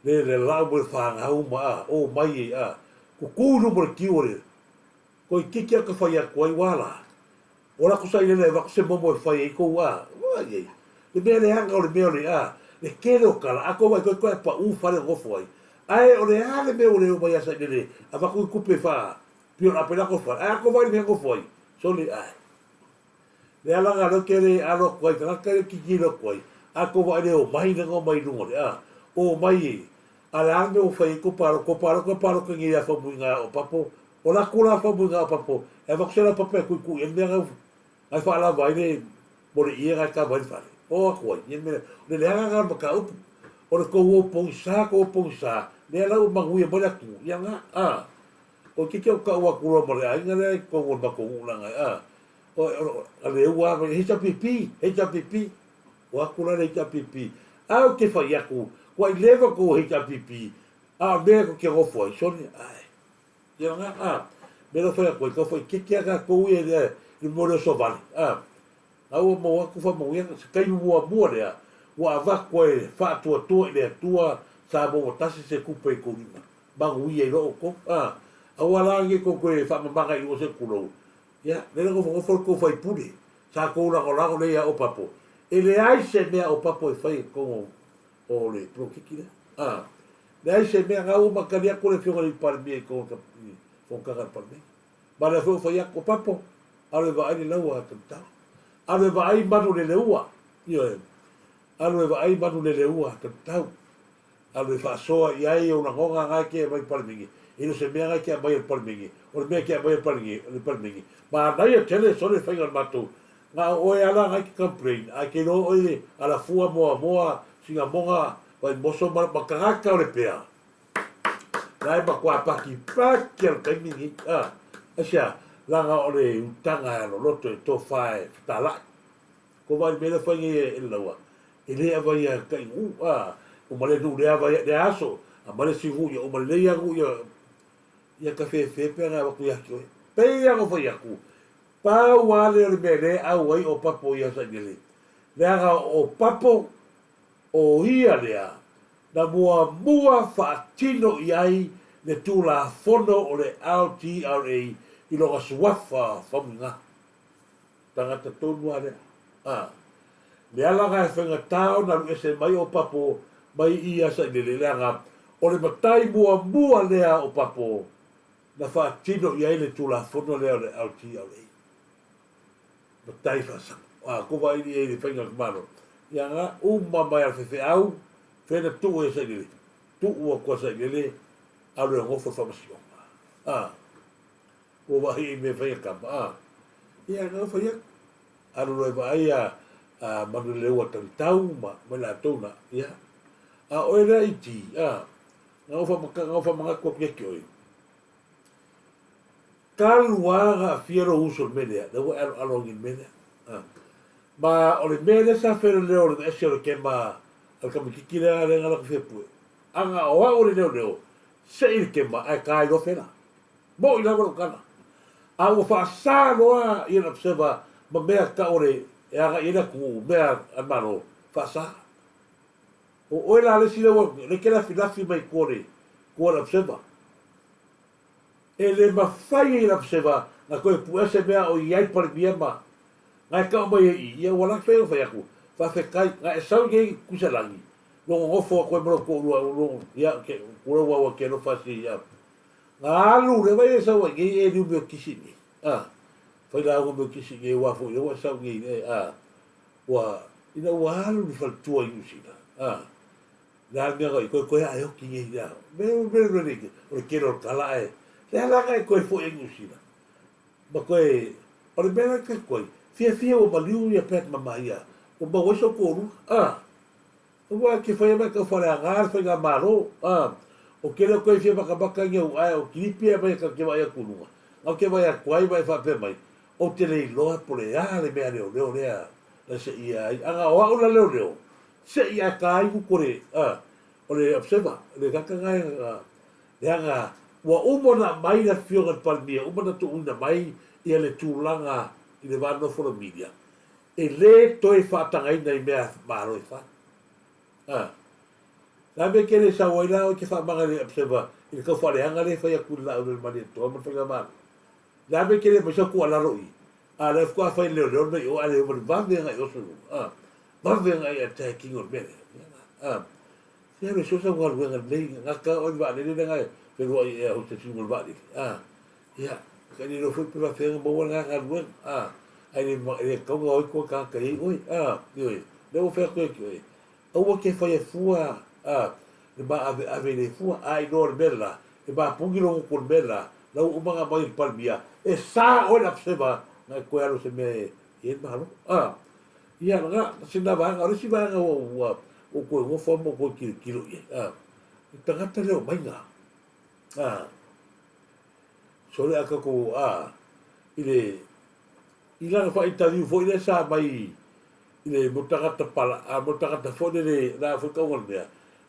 Speaker 2: le le lau ma le fanau ma, a, o mai e, a, tutu i luma o le tiu o le, toeitiiti lava ta fai atu ai, ua la, O la ku sailele e avatu se momo e fai ai kou a, vaai ai, le mea leaga o le mea o le a, le tele o tala, a tou vaai toe toe pau fale nofo ai. Ae o le a le mea ua le omai a sailele avatu ni tupe fa pio lape la kou fale, ae a tou vaai i le mea nofo ai, sole ae. Le alaga lea ou te le alo atu ai tagata ia tilotilo atu ai, a tou vaai le omai lea na omai i luga o le a, omai e, a le a le mea ua fai ai tou palota, tou palota palota nei ia Faumuina o Papo, o la tou la Faumuina o Papo, e avatu se laupapa e tuitui ai le mea na e faalava ai le mo le ie na e kava ai le fale. O atu ai, ia mea, o le leaga na o le mataupu. O le tou o pogisa, tou o pogisa, lea la ua manuia mai le atunuu, ia na, a. O te te o tau atu loa ma le aiga lea i totonu o le matou nuu leaga e, a. O, o, le ua mai, HRPP, HRPP, o atu la le HRPP. A ou te fai atu, ua i leva tou HRPP, a o mea tou te nofo ai, sole, ae. Ia na, a. Mea la fai atu ai, tau fai keke a tatou ia i le mea o le oso vale, a. A ua maua atu faamanuiaga, se taimi muamua lea ua avatu ai le faatuatua i le Atua sa maua tasi se tupe i tou lima. Manuia i loa outou, a. Aua la ne i tou toe faamamaga i lua se tulou. Ia, lea na nofonofo le tou faipule, sa tou lagolago lea ia Opapo. E leai se mea a Opapo e fai i totonu o le polokiki lea. A. Leai se mea, na ua matali atu le afioga i le Palemia i totonu o le fonotaga a le Palemene. Ma lea foi ua fai atu, Opapo, alu e vaai le laua a Talitala. Alu e vaai manu le leua. Ioe. Alu e vaai manu le leua a Talitau. Alu e faasoa i ai ou lagona na e te aumai i le Palemene, e le o se mea na e te aumai e le Palemene, o le mea e te aumai e le Palemene, manaia tele sole le faiga o le matou, na o oe lava la na e te complain, ae te iloa oe le alafua moamoa, sinamoga, vaimoso ma tagata o Lepea, la e matua patipati lava i le taimi lenei, a, aisea? Leaga o le utaga e aloloto e tofa e fetalai. Ko vaai mea lea fai nei e le laua, e le avaia kai nuu, a, uma le nuu le avaia lea aso, a ma le isi nuu ia uma lelei a nuu ia, ia ka fefe pe ana avatu ia te oe. Pei lava ona fai atu, pau lava lea o le mea lea e au ai o Papo ia Sailele, leaga o Papo o ia lea na muamua faatino i ai le Tulafono o le LTRA i lona suafa famuiga. Tagata tonu a lea. A. Le ala na e faigata ona alu ese mai o Papo mai i ia Sailele leaga o le matai muamua lea o Papo na faatino i ai le Tulafono lea o le LTRA. Matai faasao. A, ko vaai i ai le faiga o le Malo. Ia na uma mai a le faifeau, fea na tuu ai a Sailele? Tuu atu a Sailele alu e nofo i le faamasinoga. A. Ua vaai i mea fai a kama, a. Ia, na fai atu. Alu loa e vaai a, a Manuleleua Talitau ma, ma i latou na, ia. A o oe lea i ti, a. Na ou whamaka, na ou whamanatu atu ia ki oe. Talu a na awhia lou uso le mea lea, lea ua e aloalo agi le mea lea. A. Ma o le mea lea sa whaeleleo o le ese o le kema a le kamititi lea lea na lako fia pue. Aga o au o le leoleo, sei le kema ae ka iloa fela. Moʻi lava lou tala. A ua faasa loa ia le observer ma mea tau o le e agai i ai le atunuu, mea a le Malo, faasa. O oe la le isi lea ua, lea e te lafilafi mai i tua o le, tua o le observer. E le mafai e le observer na toe puea se mea o i ai Palemia ma, na e tau mai ai i i, ia ua lafai ona fai atu, faafetai, na e sau i nei Kuiselagi, lou nonofo atu ai ma lou toalua, lou, ia, ke, ku lau au e ke alofa si, ia, Na alu le vai e sau ai nei e liu mea kisi nei. A, fai lauga mea kisi nei aua foi lea ua e sau nei e, a, ua, ina ua alu le faletua i Niu Sila, a, le a le mea na koe koe a e oki nei le a, me me me le o le tele o le tala ae, le a la na e koe foi ai Niu Sila. Ma koe, o le mea la ke koe, fiafia ua maliu ia Pat ma Maia, ua maua ai so toalua, a, Aua e te whai ana kau whare-anga le whainga-malo, a, o ke reo koe e fia makamaka i au ae o kiripi e mai ka ke vaai atu i lunga. Ngau ke vaai atu ai ma e faapea mai, Ou te le iloa po le a le mea leoleo lea na seia ai, aga o au la leoleo, sei ae ka ai uku o le, a, o le observer, le kaka nga e, leaga ua uma ona aumai le afioga i le Palemia, uma ona tuuina mai ia le tulaga i le va nofo o le media, E le toe faatagaina i mea malo e fai. A. La mea ke le sau ai la oe ke faamaga le observer i le tau faaleaga lea e fai atu i le laau le Malietoa ma le faigamalo. Le a mea ke le aumai sau tuualalo i? A lea faatoa fai le leoleo le mea i o ae le omai vave agai i o sulu. A. Vave agai i attacking o le mea lea. A. Se alu e sue sau galuega lelei gata oe i le vaalele lea na e feluai e air hostess i luga o le vaalele. A. Ia, ka le iloa foi pe faafefea ona maua lena galuega. A. Ae le le tatau ona o ai koe tagata i ai oe, a, ioe, lea ua fai atu ai ki oe, aua te faia fua, a, le ma aveave i le fua, a iloa o le mea le la, e mapuni lou gutu o le mea le la, la ua uma ona aumai e le Palemia, e sa oe le apseva na e toe alu i se mea e i ai le Malo. A, ia, lena, si na vaega, o le isi vaega ua, ua, ua ou toe nofo lava ma ou toe tilotilo i ai, a, le tagata lea o Maiga, a, sole a tatou, a, i le, I lana faaintaviu foi lea sa aumai i le mo tagata pala, a mo tagata foi lele, la foi tauga o le mea,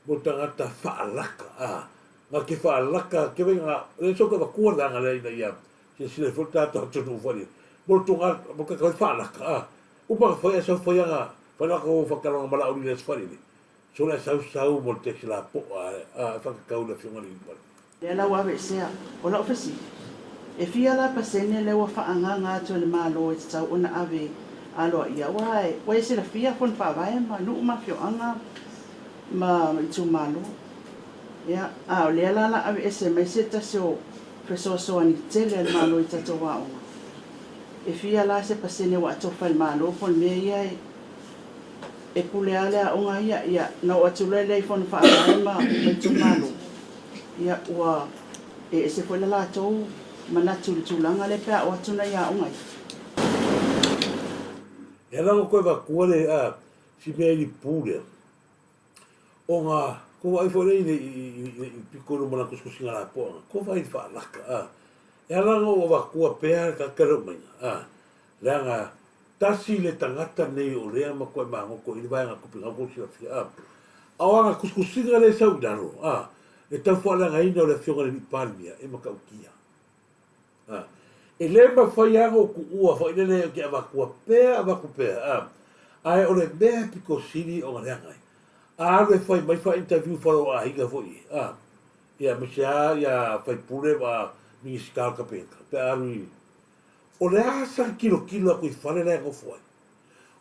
Speaker 2: mo tagata faalaka, a, na te faalaka, te vai na, le so te avatua le vaega lea ina ia silasila ai foi le tatou atunuu foi lele, mo le tunga, mo le tagata foi faalaka, a, uma na fai ae sau fai ana, fai latou faatalanoaga ma Laauli i le aso Faraile, Sole a sau sau mo le taxi lapoa a whakatau le afioga i le Alii.
Speaker 6: Lea la ua aveesea. O lau fesili, e fia la pasene lea ua faaagaaga atu e le Malo e tatau ona ave aloaia? Aua ua e silafia fono faavae ma nuu ma afioaga ma itumalo. Ia, a o lea la la aveese mai se tasi o fesoasoani tele a le Malo i tatou aoga. E fia la se pasene ua atofa e le Malo po o le mea ia e E pule lava le aoga ia, ia, na oo atu loa lea i Fono Faavae ma itumalo, ia, ua e ese foi le latou manatu i le tulaga lea pe a oo atu nai aoga ia.
Speaker 2: E ala ona toe avatua le a si mea i lipu lea, ona tou vaai foi lea i le i le pito i luma o lana tusitusiga lapoa tou vaai i le faalaka a. E ala ona ou avatua pea le tagata lea o maiga a, leaga Tasi le tagata nei o lea matuai magoto i le vaega tupe na outou silafia a. A o ana tusitusiga lea e sau i lalo a, le tau faaleagaina o le afioga i le Alii Palemia e matautia. A. E le mafai lava ona ou tuua foi lele ou te avatua pea avatu pea a, ae o le mea e pito sili ona leaga ai, a alu e fai mai faa-interview faleoaiga foi ia a, ia aemaise lava ia faipule ma Minisita o le Kapeneta pe a alu i O le a sana tilotilo atu i fale la e nofo ai?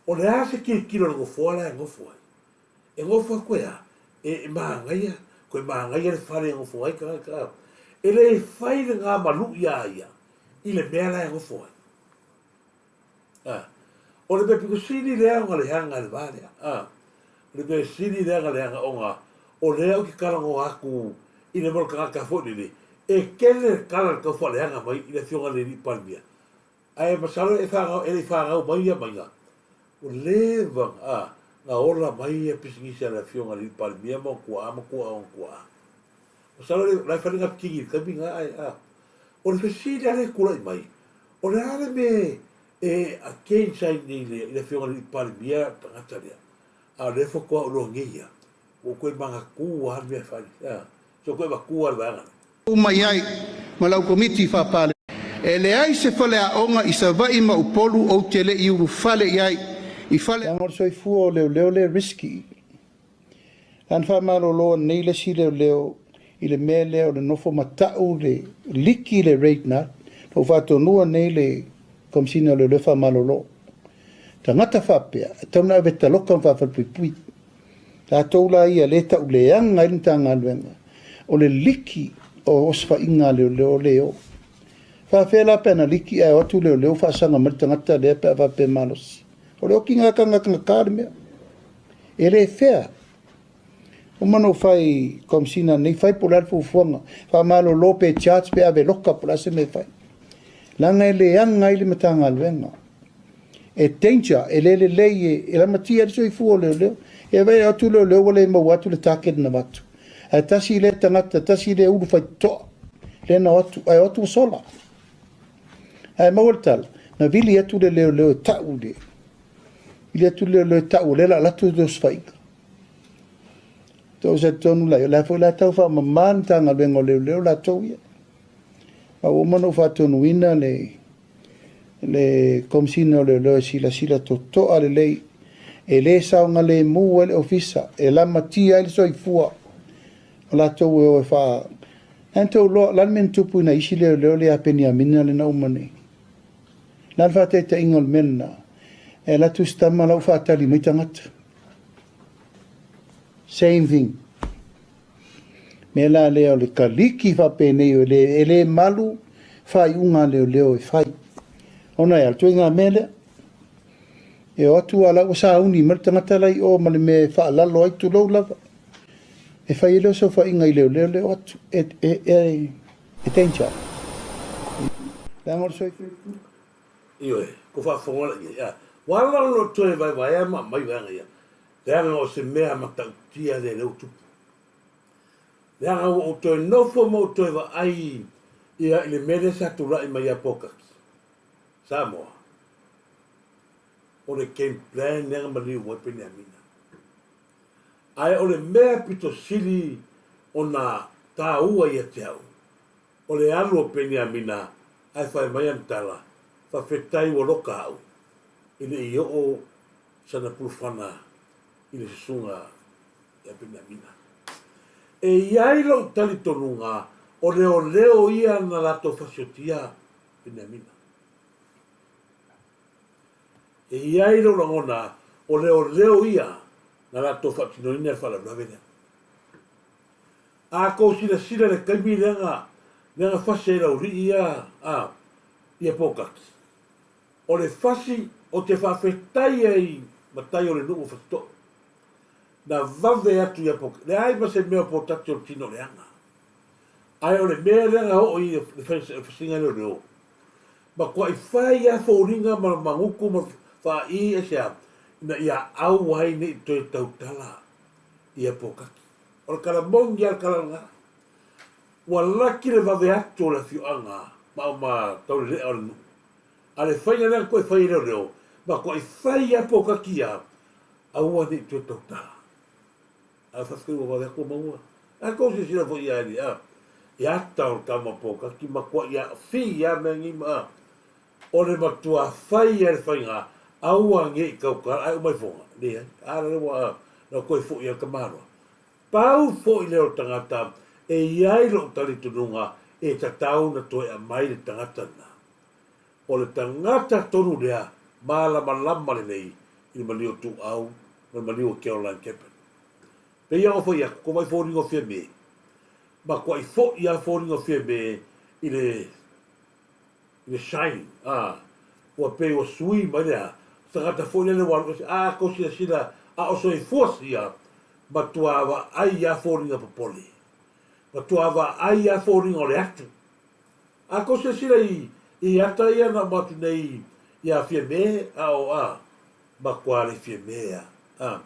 Speaker 2: O le a se tilotilo a le nofoa la e nofo ai? E nofo atu e a? E manaia, toe manaia le fale e nofo ai tagata. E le fai le gamaluʻi iā ia i le mea la e nofo ai. A. O le mea pito sili lea ona leaga i le va lea. A. O le mea sili lea ona leaga ona o lea ou te talanoa atu i le mea o le tagata foi lele, e tele le tala i le tau faaleaga mai i le afioga i le Alii Palemia, ae masalo e fanau, e le i fanau mai ia maiga, ua leva na ola mai ia pisinisi a le afioga i le Alii Palemia ma ona tuaa ma tuaa o ona tuaa. Masalo o la e fai le napikini i le taimi lena ae a. O le fesili lava lea e tulai mai, o le a le mea e against ai nei i le afioga i le Alii Palemia le tagata lea, a o lea faatoa ou iloa nei ia, ua ou toe manatu lava le mea e fai, a, se ua toe avatua le vaega lea.
Speaker 4: Uma i ai ma lau Komiti Faa-Palemene. E leai se faleaoga i Savaii ma Upolu ou te le i ulufale i ai i fale.
Speaker 7: Leaga o le soifua o leoleo lea e risky. Lana faamalolo anei le isi leoleo i le mea lea o le nofo matau le liki le rate na na ou faatonuina nei le Komesina o Leoleo faamalolo. Tagata faapea e tatau ona ave taloka ma faafalepuipui. Tatou la ia lea e tau leaga ai le Matagaluega o le liki o osofaiga a leoleo lea e o. Faafefea la pe ana liki ae o atu leoleo faasaga mai le tagata lea pe a faapea e malosi. O le okiga gatagata le mea. E le fair. Uma ona ou fai Komesina nei fai po o le a le fuafuaga. Faamalolo pe charge pe ave loka po o le a se mea e fai. Leaga e leaga ai le Matagaluega. E danger, e le lelei, e lamatia ai le soifua o leoleo. E vaai atu leoleo ua le maua atu le target na avatu. Ae tasi lea tagata, tasi lea ulu faitotoa lea na o atu, ae o atu ua sola. Ae maua le tala, na vili atu le leoleo e tau le, vili atu le leoleo e tau o lea o le a alu atu le osofaiga. Tou talitonu la, o la foi la tau faamama le Matagaluega o Leoleo latou ia. Ma ua uma ona ou faatonuina le le Komesina o Leoleo e silasila totoa lelei e le saogalemu ai le ofisa, e lamatia ai le soifua o latou e o e faa... Lana tou iloa, o le a le mea na tupu i nai isi leoleo lea ia Peniamina lea na uma nei? O le a le faataitaiga o le mea lena? E alu atu si tama la ua faatali mai tagata. Same thing. Mea la lea o le kaliki faapenei e le, e le malu faaiuga a leoleo e fai. Ona e a, le ituaiga mea lea. E o atu a la ua sauni mai le tagata la i o ma le mea e faalalo ai, tulou lava. E fai ai lea o se saofaiga i leoleo le o atu. E, e, e, e danger. Leaga o le soifua.
Speaker 2: Ioe, ko faafofoga la i ai. A, ua ala lo toe vaevaea ma aumai vaega ia, leaga o se mea matautia lea lea ua tupu. Leaga ua ou toe nofo ma ou toe vaai ia i le mea lea sa tulai mai ia Pokaki, Samoa. O le game plan lea na maliu ai Peniamina. Ae o le mea pito sili ona taua ia te au, o le alu o Peniamina ae fai mai ana tala, Faafetai ua loka au e le i oo sana pulufana i le susuga ia Peniamina. E i ai lou talitonuga o leoleo ia na latou fasiotia Peniamina. E i ai lou lagona o leoleo ia na latou faatinoina le faalavelave lea. A kou silasila i le taimi lea na lea na fasi ai laulii ia a ia Pokaki, o le fasi o te faafetai ai matai o le nuu o Fasitoo na vave atu ia Pokaki. Leai ma se mea o Potati o le tino leaga. Ae o le mea lea na oo i le fasiga leoleo, matuai fai lava foliga ma magutu ma faaii aisea ina ia aua ai ne i toe tautala ia Pokaki. O le tala moni lava le tala lena. Ua laki le vave atu o le afioaga ma au ma taulelea o le nuu. A le faiga lea na toe fai e leoleo, matuai fai lava Pokaki ia aua ne i toe tautala. Ae faafetai ua vave atu ua maua. Ae tou silasila foi i ai a, i ata o le tama pōkaki matuai aafia lava mea nei ma a. O le matua fai lava le faiga aua ne i tautala ae uma ifoga. Leai, a lea ua a, na toe foi lava le tamaloa. Pau foi lea o le tagata e i ai lou talitonuga e tatau na toe aumai le tagata lena. O le tagata tonu lea malamalama lelei i le maliu o Tuuau ma le maliu o Caroline Capen. Pei ona fai atu, ko vai foliga o Fiame, matuai foi lava foliga o Fiame i le i le shining, a, ua pei ua sui mai le a, tagata foi lele ua alu ese, a tou silasila a o soifua sia, matua vaai lava foliga popole, matua vaai lava foliga o le atu. A tou silasila i i ata ia na uma atu nei ia Fiame, a o a, matua le Fiame a, a,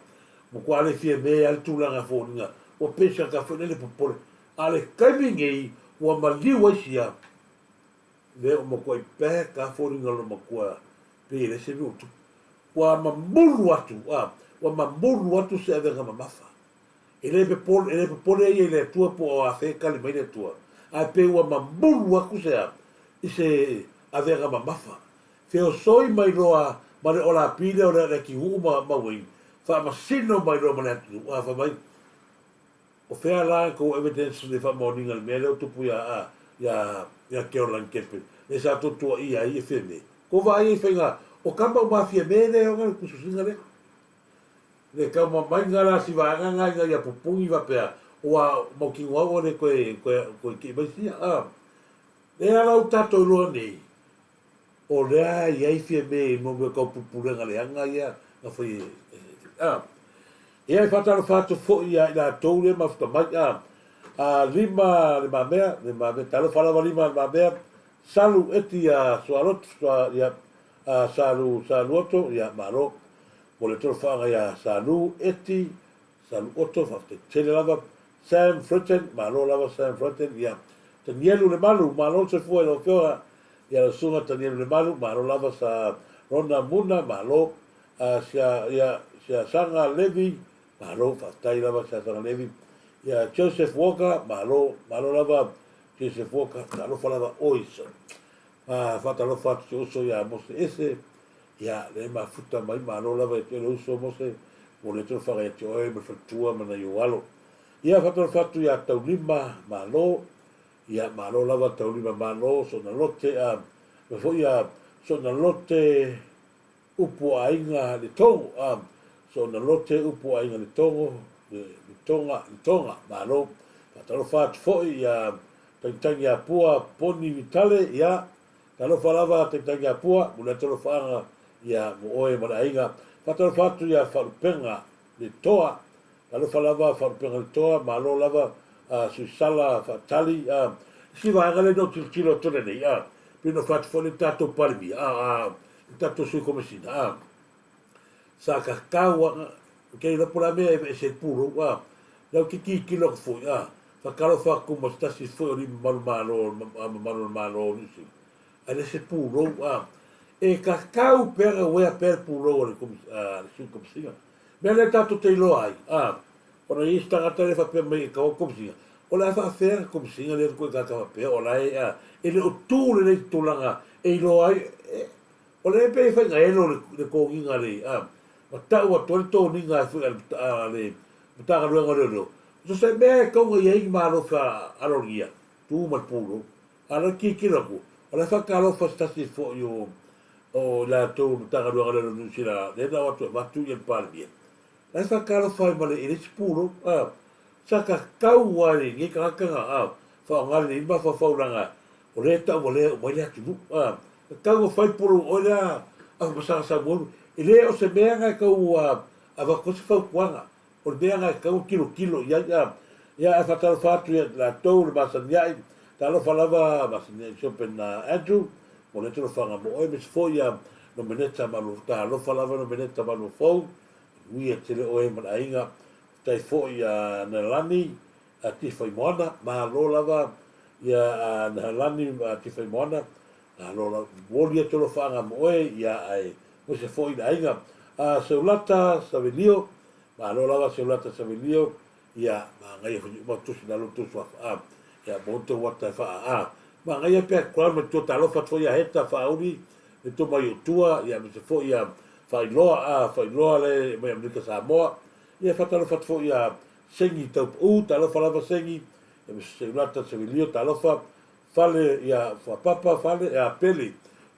Speaker 2: matua le Fiame a le tulaga foliga, ua pei se tagata foi lele popole. A o le taimi nei, ua maliu ai sia, le o matuai bad a foliga o lona matua pei e leai se mea o tupu. Ua mamulu atu, a, ua mamulu atu se avega mamafa. E le popole, e le popole ia i le Atua po o afea e tali mai le Atua, ae pei ua mamulu atu se a, i se avega mamafa. Feosoi mai loa ma le olapi lea o le Leatinuu ma, ma Wayne, faamasino mai loa ma le atunuu, a fai mai, O fea la kou evidence le faamaoniga i le mea lea ua tupu ia, a, ia, ia Caroline Kempen, lea sa tou tuuaia ai e Fiame. Kou vaai ai i faiga, o tama uma a Fiame lea e ona le tusitusiga lea. Le tauma mai nga la si vaega nga ina ia pupuni faapea ua mautinoa ua le toe toe toe kii mai sia a. Lea la ua tatou iloa nei o lea e iai Fiame i mo mea tau pulepulega leaga ia na fai e a. Ia e faatalofa atu foi ia i latou lea mafuta mai a. A Lima Le Mamea, Le Mamea, talofa lava Lima Le Mamea, Salu Eti ia Sualoto, Sua, ia, a Salu, Saluoto, ia malo. Mo le tolofaaga ia Salu Eti, Salu Otto, faafetai tele lava. Sam Fritton, malo lava Sam Fritton, ia. Tanielu Lemalu, malo le soifua i lau afioga ia lau susuga Tanielu Lemalu, malo lava Sa Rona Muna, malo. Sia, ia, Sia Saga Levi, malo, faafetai lava Sia Saga Levi. Ia Joseph Walker, malo, malo lava Joseph Walker, talofa lava oi. Faatalofa atu si uso ia Mose Ese, Ia, lea e mafuta mai, malo lava ia te oe le uso, Mose, ua le tolofaga ia te oe ma le faletua ma nai ou alo. Ia, faatalofa atu ia Taulima, malo. Ia, malo lava Taulima, malo, Soona Lote, a, faapea foi ia Soona Lote, Upu o Aiga Letogo, a, Soona Lote, Upu o Aiga Letogo, le, Letoga, Letoga, malo. Faatalofa atu foi ia Tagitagiapua Poni Vitale, ia, Talofa lava Taitagiapua, mo le ata alofaaga ia mo oe ma le aiga. Faatalofa atu ia Faalupega le Toa, talofa lava Faalupega le Toa, malo lava Suisala Faatali. Isi vaega lea na ou tilotilo atu nei, pei ona fai atu foi le tatou Palemia, le tatou Sui Komesina, sa kakau a ke iloa po o le a mea e aveese ai le pulou, lea ou te tilotilo atu foi, faatalofa atu ma se tasi foi o alii mamalu malo, mamalu o le Malo o Niu Sila, ae le se pulou, e kakau pea na uea pea le pulou a le Sui Komesina. Mea lea tatou te iloa ai, ona i ai se tagata lea e faapea mai e kau Komesina, o le a faafefea Komesina lea koe tagata faapea o la e, e le o tu lelei i tulaga e iloa ai, o lea pei e faigaelo le toniga le, ma tau atu ai le toniga foi a le Matagaluega o Leoleo. So se mea e tau na i ai ni malo aloagia, tu ma le pulou. A o lea e tilotilo atu, o la e faatalofa se tasi foi o o i latou o Matagaluega o Leoleo o Niu Sila lea na o atu e avatu le Palemia. La e faatalofa ai ma le, e leai se pulou, a. Sa tatau lava i lenei tagata na, a, faaaoga lelei le mafaufau leaga o lea e tauvalea uma ai le atunuu, a. Tatau ona fai pulou oe lea Afamasaga Samuelu, e le o se mea na e tau avatu ai se fautuaga, O le mea lena e tatau ona tilotilo i ai. A, ia, ae faatalofa atu ia i latou le masani ai, talofa lava masani ai Sopen Andrew, mo le talofaga mo oe, aemaise foi ia Nomeneta Malu, talofa lava Nomeneta Maluafou, manuia tele oe ma le aiga. Faafetai foi ia Nehalani Tifaimoana, malo lava ia Nehalani Tifaimoana, malo lava, momoli atu alofaaga mo oe, ia ae aemaise foi le aiga. Seulata Savelio, Malo lava Seulata Savelio, ia manaia foi uma tusi lalo tou suafa a, ia mo tou ata e faa a. Manaia pea crown ma tua talofa atu foi ia Heta Faauli le tou mai o tua, ia aemaise foi ia Faailoa a, Faailoa le mai Amerika Samoa. Ia faatalofa atu foi ia Sengi Taupuu, talofa lava Sengi, aemaise Seulata Savelio, talofa Fale ia Fuapapa, Fale ia Pele,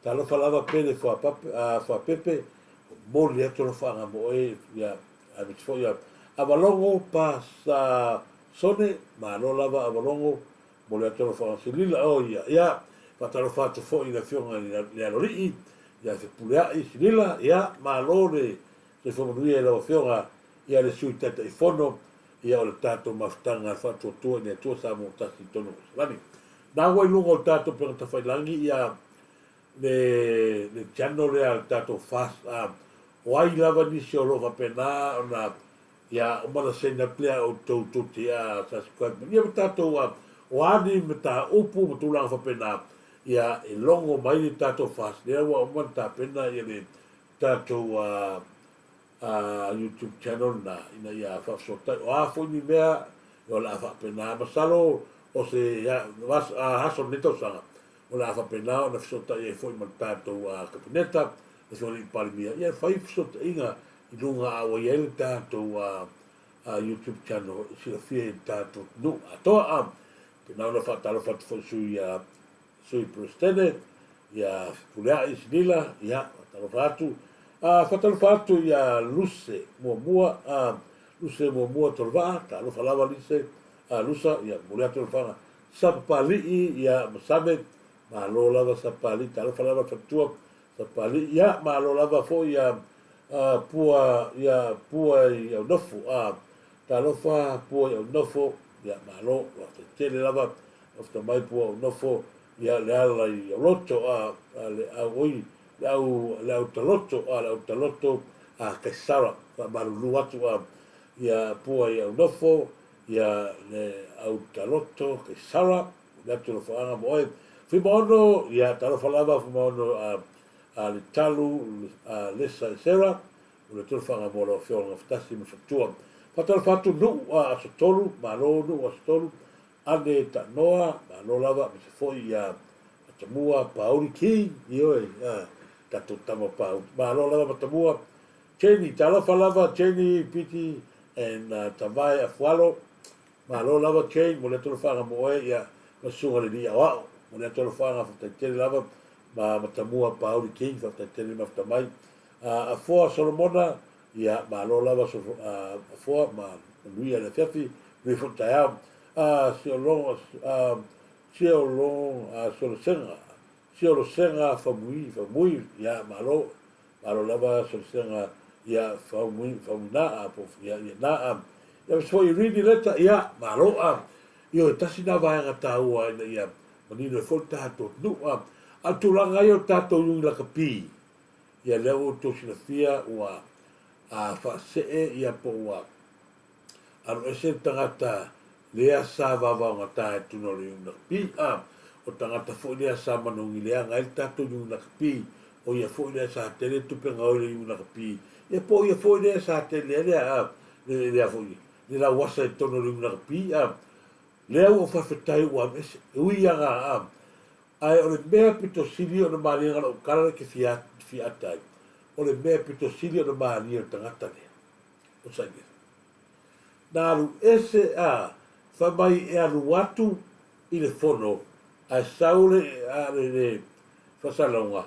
Speaker 2: talofa lava Pele Fuapape, Fuapepe, momoli atu alofaaga mo oe ia aemaise foi ia Avalogo pa sa Sone, malo lava Avalogo, momoli atu alofaaga Silila, oh ia, ia, faatalofa atu foi i le afioga i le Aloalii, ia Fepuleai Silila, ia, malo le soifua manuia i lau afioga ia le Sui Taitaifono, ia o le tatou mafutaga e faatuatua i le Atua Samoa tasi i totonu o Kosalani. Na ua i luga o le tatou upega tafailagi ia le le channel lea a le tatou fast a o ai lava nisi o lo o faapena ona ia uma ona send atu lea outou tou te subscribe mai ia ma tatou o a ni mataupu ma tulaga faapena ia e logo mai le tatou fast lea ua uma ona tapena ia le tatou YouTube channel lena ina ia faafesootai. O a foi ni mea, o le a faapena. Masalo o se aso o lenei tausaga, o le a faapena ona fesootai ai foi ma le tatou Kapeneta, le Afioga i le Palemia, ia e fai fesootaiga i luga a ua i ai le tatou YouTube channel e silafia i le tatou atunuu atoa. Faapena ona faatalofa atu foi i sui Sui Peresetene, ia Fepuleai Silila, ia, faatalofa atu. Faatalofa atu ia Luse Muamua, Luse Muamua Tolevaa, talofa lava Lise, Lusa, ia, momoli atu le faga. Sapapalii, ia, Masame, malo lava Sapapalii, talofa lava le faletua, Sapapalii, ia, malo lava foi ia Pua, ia, Pua i Aunofo, talofa Pua i Aunofo, ia, malo, faafetai tele lava. Mafuta mai pua o nofo ia le ala i Auloto a le au oi le au le au taloto a le au taloto a Kaisara faamalulu atu a ia pua i au nofo ia le au taloto Kaisara le atu lofaaga mo oe Fuimaono ia talofa lava Fuimaono a a le talu a Lesa Esera o le tolofaga mo lau afioga Gafatasi ma Fatua. Faatalofa atu Nuu a Aso Tolu, malo Nuu Aso Tolu, Ane Tanoa, malo lava aemaise foi ia Matamua Pauli King, ioe, a tatou tama Pauli. Malo lava Matamua. Jenny, talofa lava Jenny, Piti and Tavae Afualo. Malo lava Jane, mo le atu alofaga mo oe, ia, ma Susuga le Alii Aoao. Mo le atu alofaga, faafetai tele lava ma Matamua Pauli King, faafetai tele le mafuta mai. Afoa Solomona, Ia, malo lava Afoa ma manuia le afiafi, manuia foi le taeao. Siolongo, Siolosega, Siolosega Famui, Famui, ia, malo. Malo lava Solosega ia Faumuina po ia ia na ia ma foi Rini Leta ia malo a ioe tasi na vaega taua ina ia manino ai foi le tatou atunuu a a tulaga ia o tatou iugi lakapi ia lea ua outou silafia ua a faasee ia po ua Alu ese le tagata lea sa vaovaogata i tuna o le iugi lakapi, a o tagata foi lea sa manogi leaga ai le tatou iugi lakapi, o ia foi lea sa tele tupe gaoi i le iugi lakapi, ia po o ia foi lea sa tele ai lea, a, le, lea foi, le lauasa i totonu o le iugi lakapi, a, lea ua ou faafetai ua alu ese, e ui ia ga, a, ae o le mea pito sili ona malie na lou tala lea ke fia, fia ata ai, o le mea pito sili ona malie o le tagata lea. o Saimera. Na alu ese a fai mai e alu atu i le fono ae sau le le faasalalauga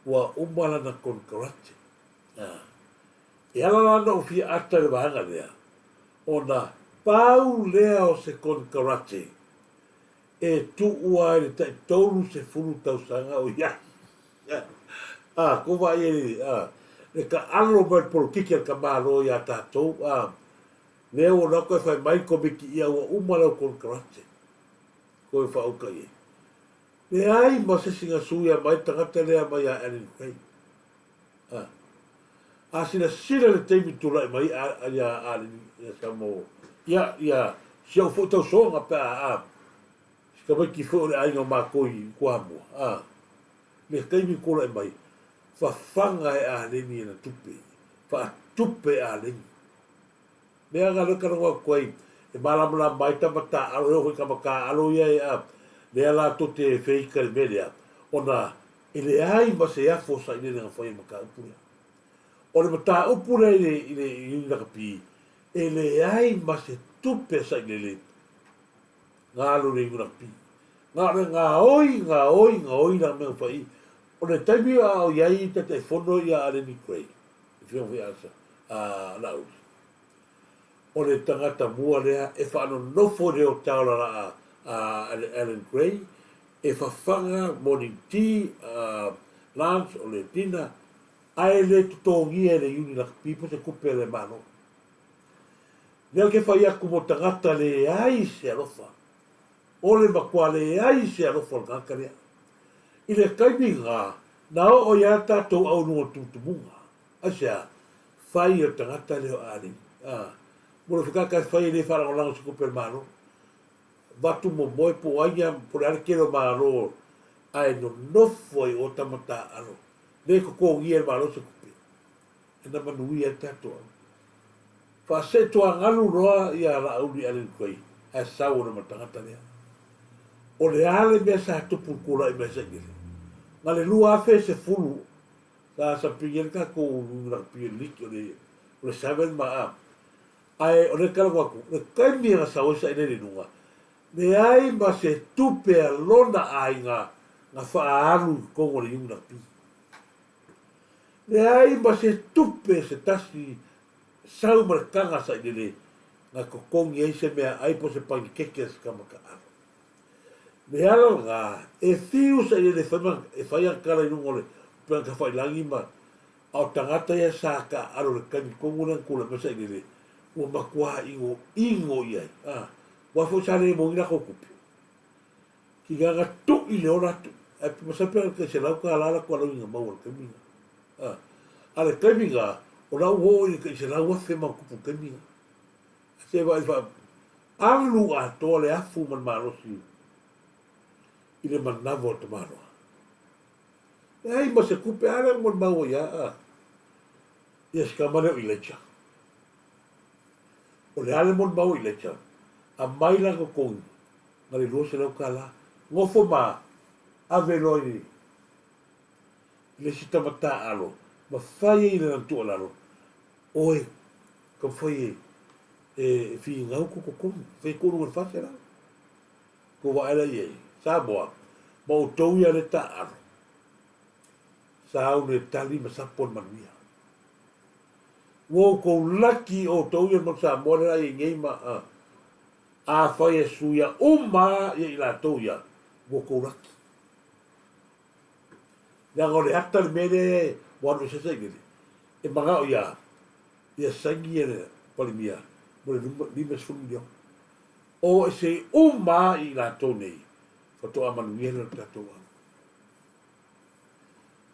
Speaker 2: ua uma lana konekarate. E ala la ona ou fia ata i le vaega lea ona pau lea o se konekarate e tuua i le tai 30 tausaga o i ai. A, ko vaai ai, a, le taalo mai le polokiki a le tamālo iā tātou, a, lea ua alu atu ae fai mai le komiti, ia ua uma lau konekarate, koe whaauka i ai. Leai ma se isi na suia mai le tagata lea mai ia Allen Craig. A, a silasila i le taimi tulai mai a, ia Allen, ia Samo, ia, ia, si au foi tausoga pe a, a, si tamaiti foi o le aiga o matou i Kuamua, a, le taimi tulai mai, fafaga e Aleni ana tupe, faatupe e Aleni. Mea na lea talanoa atu ai, e malamalama ai tama taaalo, e oo foi i tama taaalo ia e a, lea latou te feita i le mea lea, ona e leai ma se afu o sailele na fai i le mataupu lea. O le mataupu lea i le, i le i lakapi, e leai ma se tupe a sailele na alu i le lakapi. Na o le gaoi, gaoi, gaoi la mea na fai. O le taimi a o i ai Taitaifono ia Aleni Gray, le afioga foi ia a Laauli, o le tagata mua lea e faanonofo i le hotel a Allan Gray e fafaga morning tea, lunch o le dinner, ae le totogia e le Iuni Lakapi po o se tupe a le Malo. Lea ou te fai atu mo tagata leai se alofa, o le matua leai se alofa o le tagata lea. I le taimi lena, na oo ai lava tatou au i luga o le tumutumuga. Aisea? Fai e le tagata lea o Aleni. A, mo le fekaka e fai e le faalagolago i se tupe a le Malo. Avatu momoe po o ai ia, po o le a le tele o Malo ae nonofo ai o tama taaalo. Le totogia e le Malo se tupe. E na manuia ai le tatou au. Faasetuagalu loa ia Laauli Allen Gray ae sau ona ma le tagata lea. O le a le mea sa tupu i le tulai mai Sailele? Na le 2010 Sa sapili ai le tatou rugby league o le o le seven ma a. Ae o lea e talanoa atu, le taimi na sau ai sailele i luga, leai ma se tupe a lona aiga na faaalu i totonu o le iugi rugby. Leai ma se tupe se tasi sau ma le taga sailele na totogi ai se meaai po o se panikeke a se tama taalo. Me ala lena, e fiu sa ia le fai ma, e fai ana tala i luga o le upega tafailagi ma, a o tagata ia sa taaalo i le taimi tonu lea na tulai mai sailele, ua matua inoino i ai, a, aua foi sa le moni latou tupe. Kinaga tui le ola atu, ae masalo pe na tai $100 latou alauni na maua i le taimi lena. A, a le taimi lena, o la ua oo i le tai $100,000 ma ona tupu i le taimi lena. Se vaai fa alu atoa le afu ma le malosi i le manava o le tamaloa. Leai ma se tupe a lea molimau ai a ia si tama lea o Elijah. O le a le molimau o Elijah? Aumai lana totogi na le $200. Nofo ma ave loa i le isi tama taaalo ma fai ai i lana tuualalo, Oe, taumafai e finau kou totogi, fai kou luga i le 400. Kou vaai la i ai, Samoa, ma outou ia le taaalo, sa alu e tali ma sapo le manuia. Ua outou laki outou ia le motu Samoa lea la i ai nei ma a, afai e suia uma ia i latou ia, ua outou laki. Leaga o le ata le mea lea ua alu ese sailele, e manao ia ia saini e le Palemia mo le 50 miliona. O ese uma lava i latou nei faatoa manuia lea o le tatou aoga.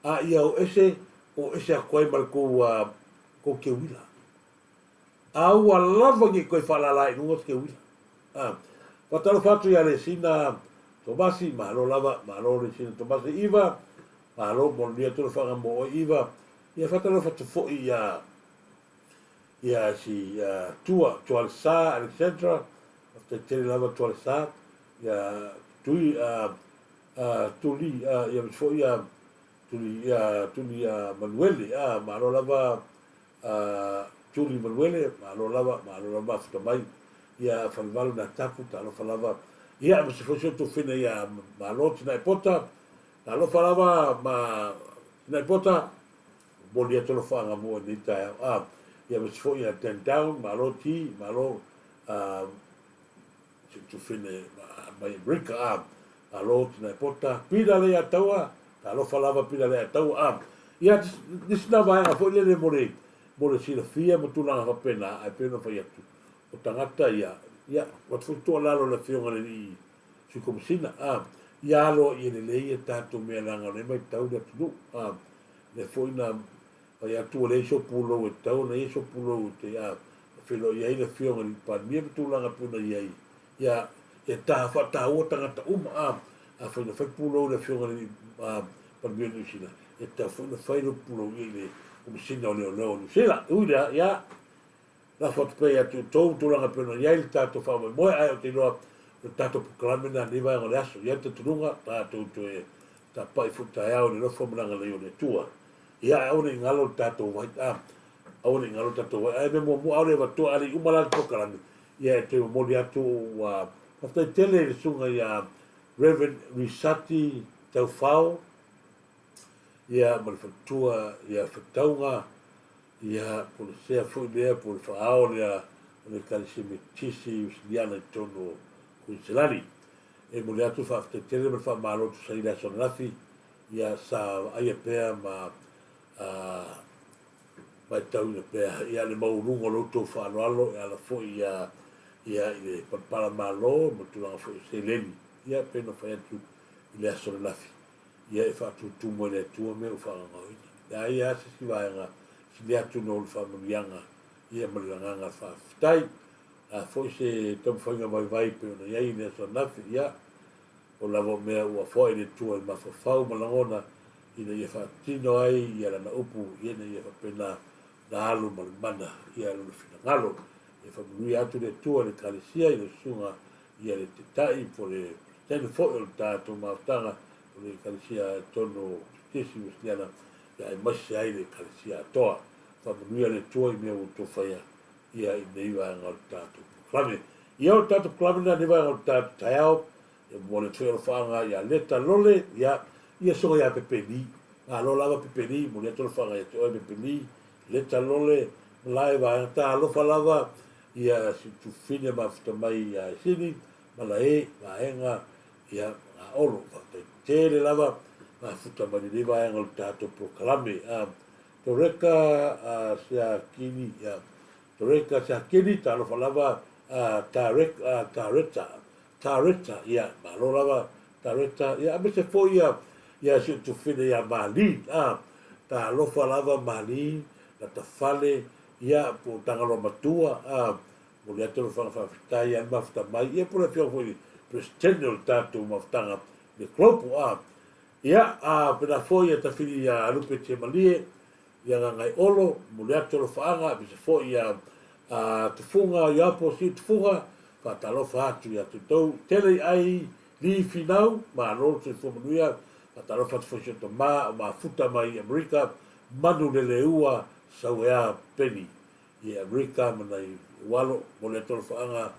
Speaker 2: A ia o ese, o ese atu ai ma le tou, tou teuila. A ua lava nei toe faalala i luga se teuila. A, faatalofa atu ia Lesina Tomasi, malo lava, malo Lesina Tomasi Iva, malo mo le atu le whanga mo oe Iva. Ia faatalofa atu foi ia ia si ia Tua, Tualesa Alexandra, faafetai tele lava Tualesa, ia Tui, a, a, Tuli, a, ia foi ia Tuli, ia Tuli a Manuele, a, malo lava a Tuli Manuele, malo lava, malo lava mafuta mai, ia Falevalu na tapu, talofa lava, ia ma se foi si o tufina ia malo Tinai Pota, talofa lava ma Tinai Pota, momoli atu alofaaga mo lenei taeao, a, ia ma se foi ia Dan Down, malo Ti, malo, a, Si Tufine mai Amerika a malo Tinai Pota pila le ia taua talofa lava pila le ia taua a ia nisi na vaega foi lele mo le mo le silafia ma tulaga faapena ae pei ona fai atu o tagata ia ia ua foi tuualalo le afioga i le alii Sui Komesina a ia aloa ia lelei ia tatou mea leaga o lea e matau le atunuu a lea foi na Fai atu ua leai sou pulou e tatau ona i ai sou pulou e te a feiloai ai le Afioga i le Palemia ma tulaga e pei ona i ai. Ia, ia taha faataua tagata uma, a, afai na fai pulou i le Afioga i le Palemia o Niu Sila, e tatau foi ona fai lou pulou ia i le Komesina o Leoleo o Niu Sila. E ui lea, ia, lafo atu pea ia te outou tulaga e pei ona i ai le tatou faamoemoe, ae ou te iloa o le tatou polokalame lena i lenei vaega o le aso. Ia le talitonuga, tatou toe tapai foi taeao i le alofa ma le agalelei o le Atua. Ia, ae aua ne i galo le tatou vai, a, aua ne i galo le tatou vai. Ae mea muamua, aole e avatua, a le i uma la le polokalame, ia e toe momoli atu ua faafetai tele i le susuga ia Reverend Risati Taufao, ia ma le faletua ia Fetauga, ia po o le sea foi lea, po o le faaao lea o le Ekalesia Metotisi Uesiliana i totonu o Kuiniselani. E momoli atu le faafetai tele ma le faamalo e tusa ai le aso ananafi, Ia sa vaaia pea ma matauina pea ia le maualuga o lo outou faaaloalo e ala foi ia ia i le palapala malo ma tulaga foi o seleni ia pei ona fai atu i le aso ananafi ia e faatutumu ai le Atua mea ua faagaogaoina. Leai lava se isi vaega sili atu na o le faamanuiaga ia ma le lagaga faafetai. A foi se taumafaiga vaivai pei ona i ai i le aso ananafi ia O lava o mea ua foai le Atua i mafaufau ma lagona ina ia faatino ai ia Lana upu, ina ia faapena ona alu ma le mana ia Lona finagalo. Ia faamanuia atu le Atua i le Ekalesia, i le Susuga ia le Taitai po le Peresetene foi o le tatou mafutaga o le Ekalesia i totonu o Metotisi Uesiliana, ia aemaise ai le Ekalesia atoa. Faamanuia le Atua i mea ua outou faia ia i nei vaega o le tatou polokalame. Ia o le tatou polokalame lena i nei vaega o le tatou taeao, ia momoli atu foi alofaaga ia Leta Lole, ia, ia soga ia Pepeli. Malo lava Pepeli, momoli atu alofaaga ia te oe Pepeli, Leta Lole, malae vaega talofa lava, ia si tufine mafuta mai ia Isini, malae vaega, ia Olo, faafetai tele lava, mafuta mai lenei vaega o le tatou polokalame. Toreka a Seakini, ia, Toreka Seakini, talofa lava a Tarek, a Tareta, Tareta, ia, malo lava Tareta, ia, aemaise foi ia, ia si ou tufine ia Marlene, a, talofa lava Marlene, Latafale, ia, po o Tagaloa Matua, a, momoli atu alofaga faafetai ia le mafuta mai, ia, po o le afioga foi i le Peresetene o le tatou mafutaga i le Kolopo, a, Ia, a pena foi ia tafili ia Lupe Tiamalie, ia Gagaeolo, momoli atu alofaaga, aemaise foi ia a Tufuga, Ioapo Siu Tufuga, faatalofa atu ia te outou. Tele i ai Li Finau, malo le soifua manuia, faatalofa atu foi si o tama o mafuta mai i Amerika, manu leleua, sauea Peni i Amerika ma nai ualo, momoli atu alofaaga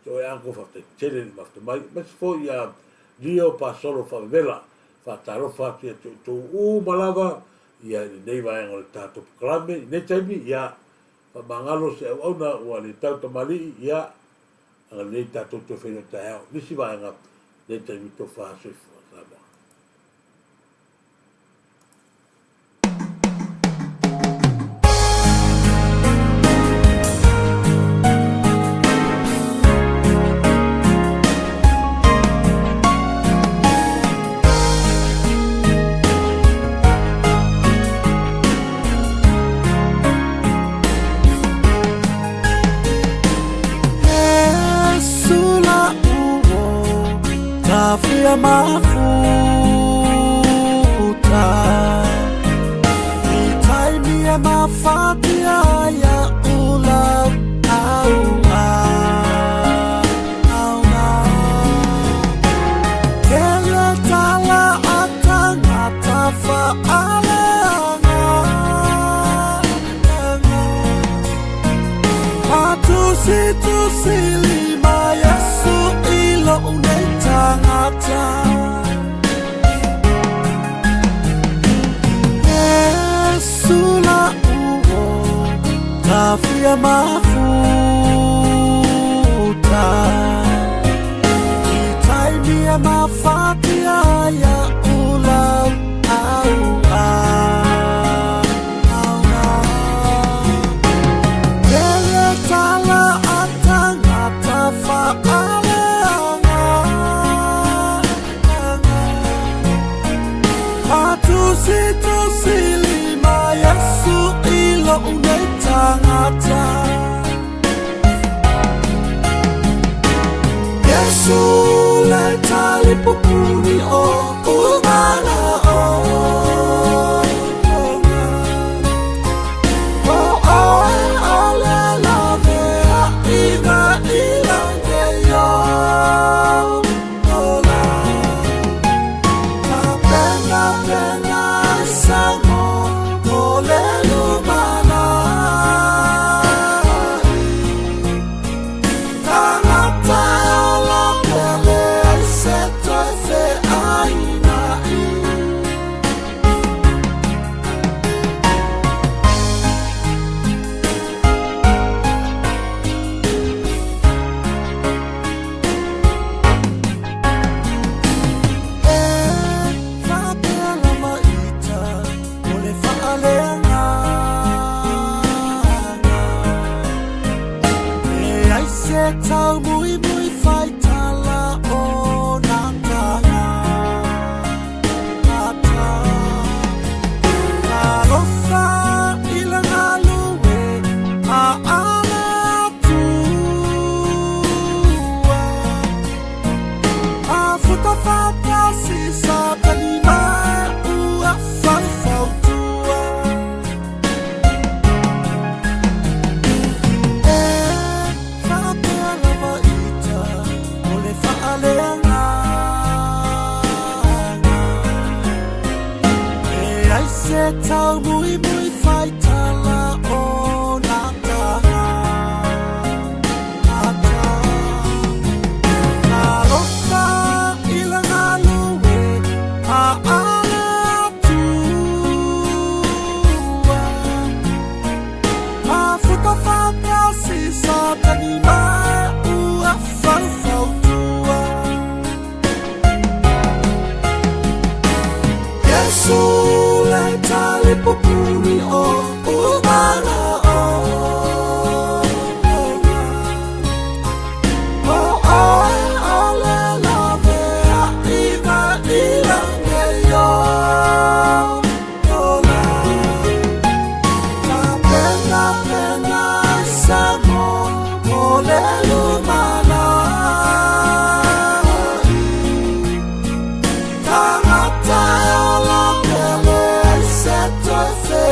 Speaker 2: Te oe uncle faafetai tele le mafuta mai aemaise foi ia Leo Pasolo Faavevela faatalofa atu ia te outou uma lava ia i lenei vaega o le tatou polokalame i lenei taimi ia faamagalo se auauna ua le tau tamalii ia agalelei tatou toe feiloai taeao nisi vaega lenei taimi tofa soifua Samoa.
Speaker 1: mafuta I taimi e mafatia ai a'u lau auauna. Tele tala a tangata faaleaga. Tusitusi lima Iesu i lo'u nei tagata. Iesu la'u o tafia mafuta I taimi e mafatia ai a'u lau auauna. Tele tala a tagata faaleaga. Tusitusi lima Iesu i lo'u nei tagata. Iesu le talipupuni o umana o. O oe o le laveaiga i lagi ola. Tapenapena ai saumo mo le lumanai. Tagata e ola pea leai se toe feaina'i. E faapea lava ita o le faaleagaga. Leai se taumuimui faitala o na tagata. Talofa i le galue a ale Atua. Afuta faatasi Satani ma ua faufautua. E faapea lava ita o le faaleagaga. Leai se taumuimui faitala o na tagata. Talofa i le galue a ale Atua. Afuta faatasi Satani ma ua faufautua. Iesu le talipupuni o umana o. O oe o le laveaiga i lagi ola. Tapenapena ai saumo mo le lumanai. Tagata e ola pea leai se toe.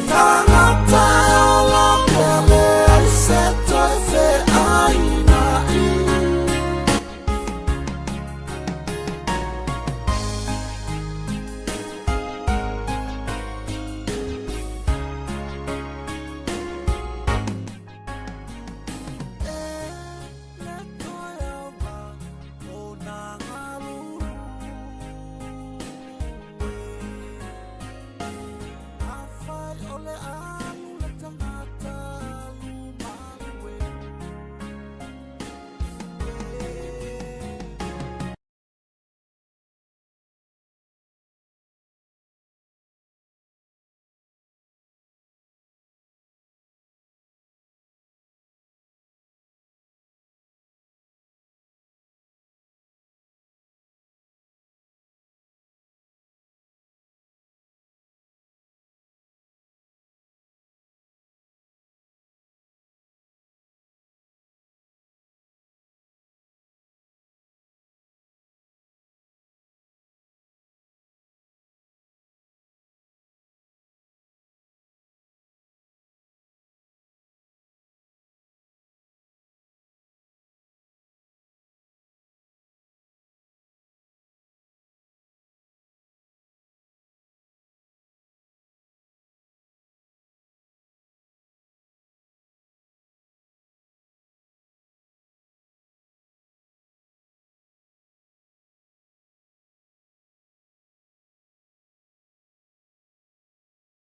Speaker 1: Tanga.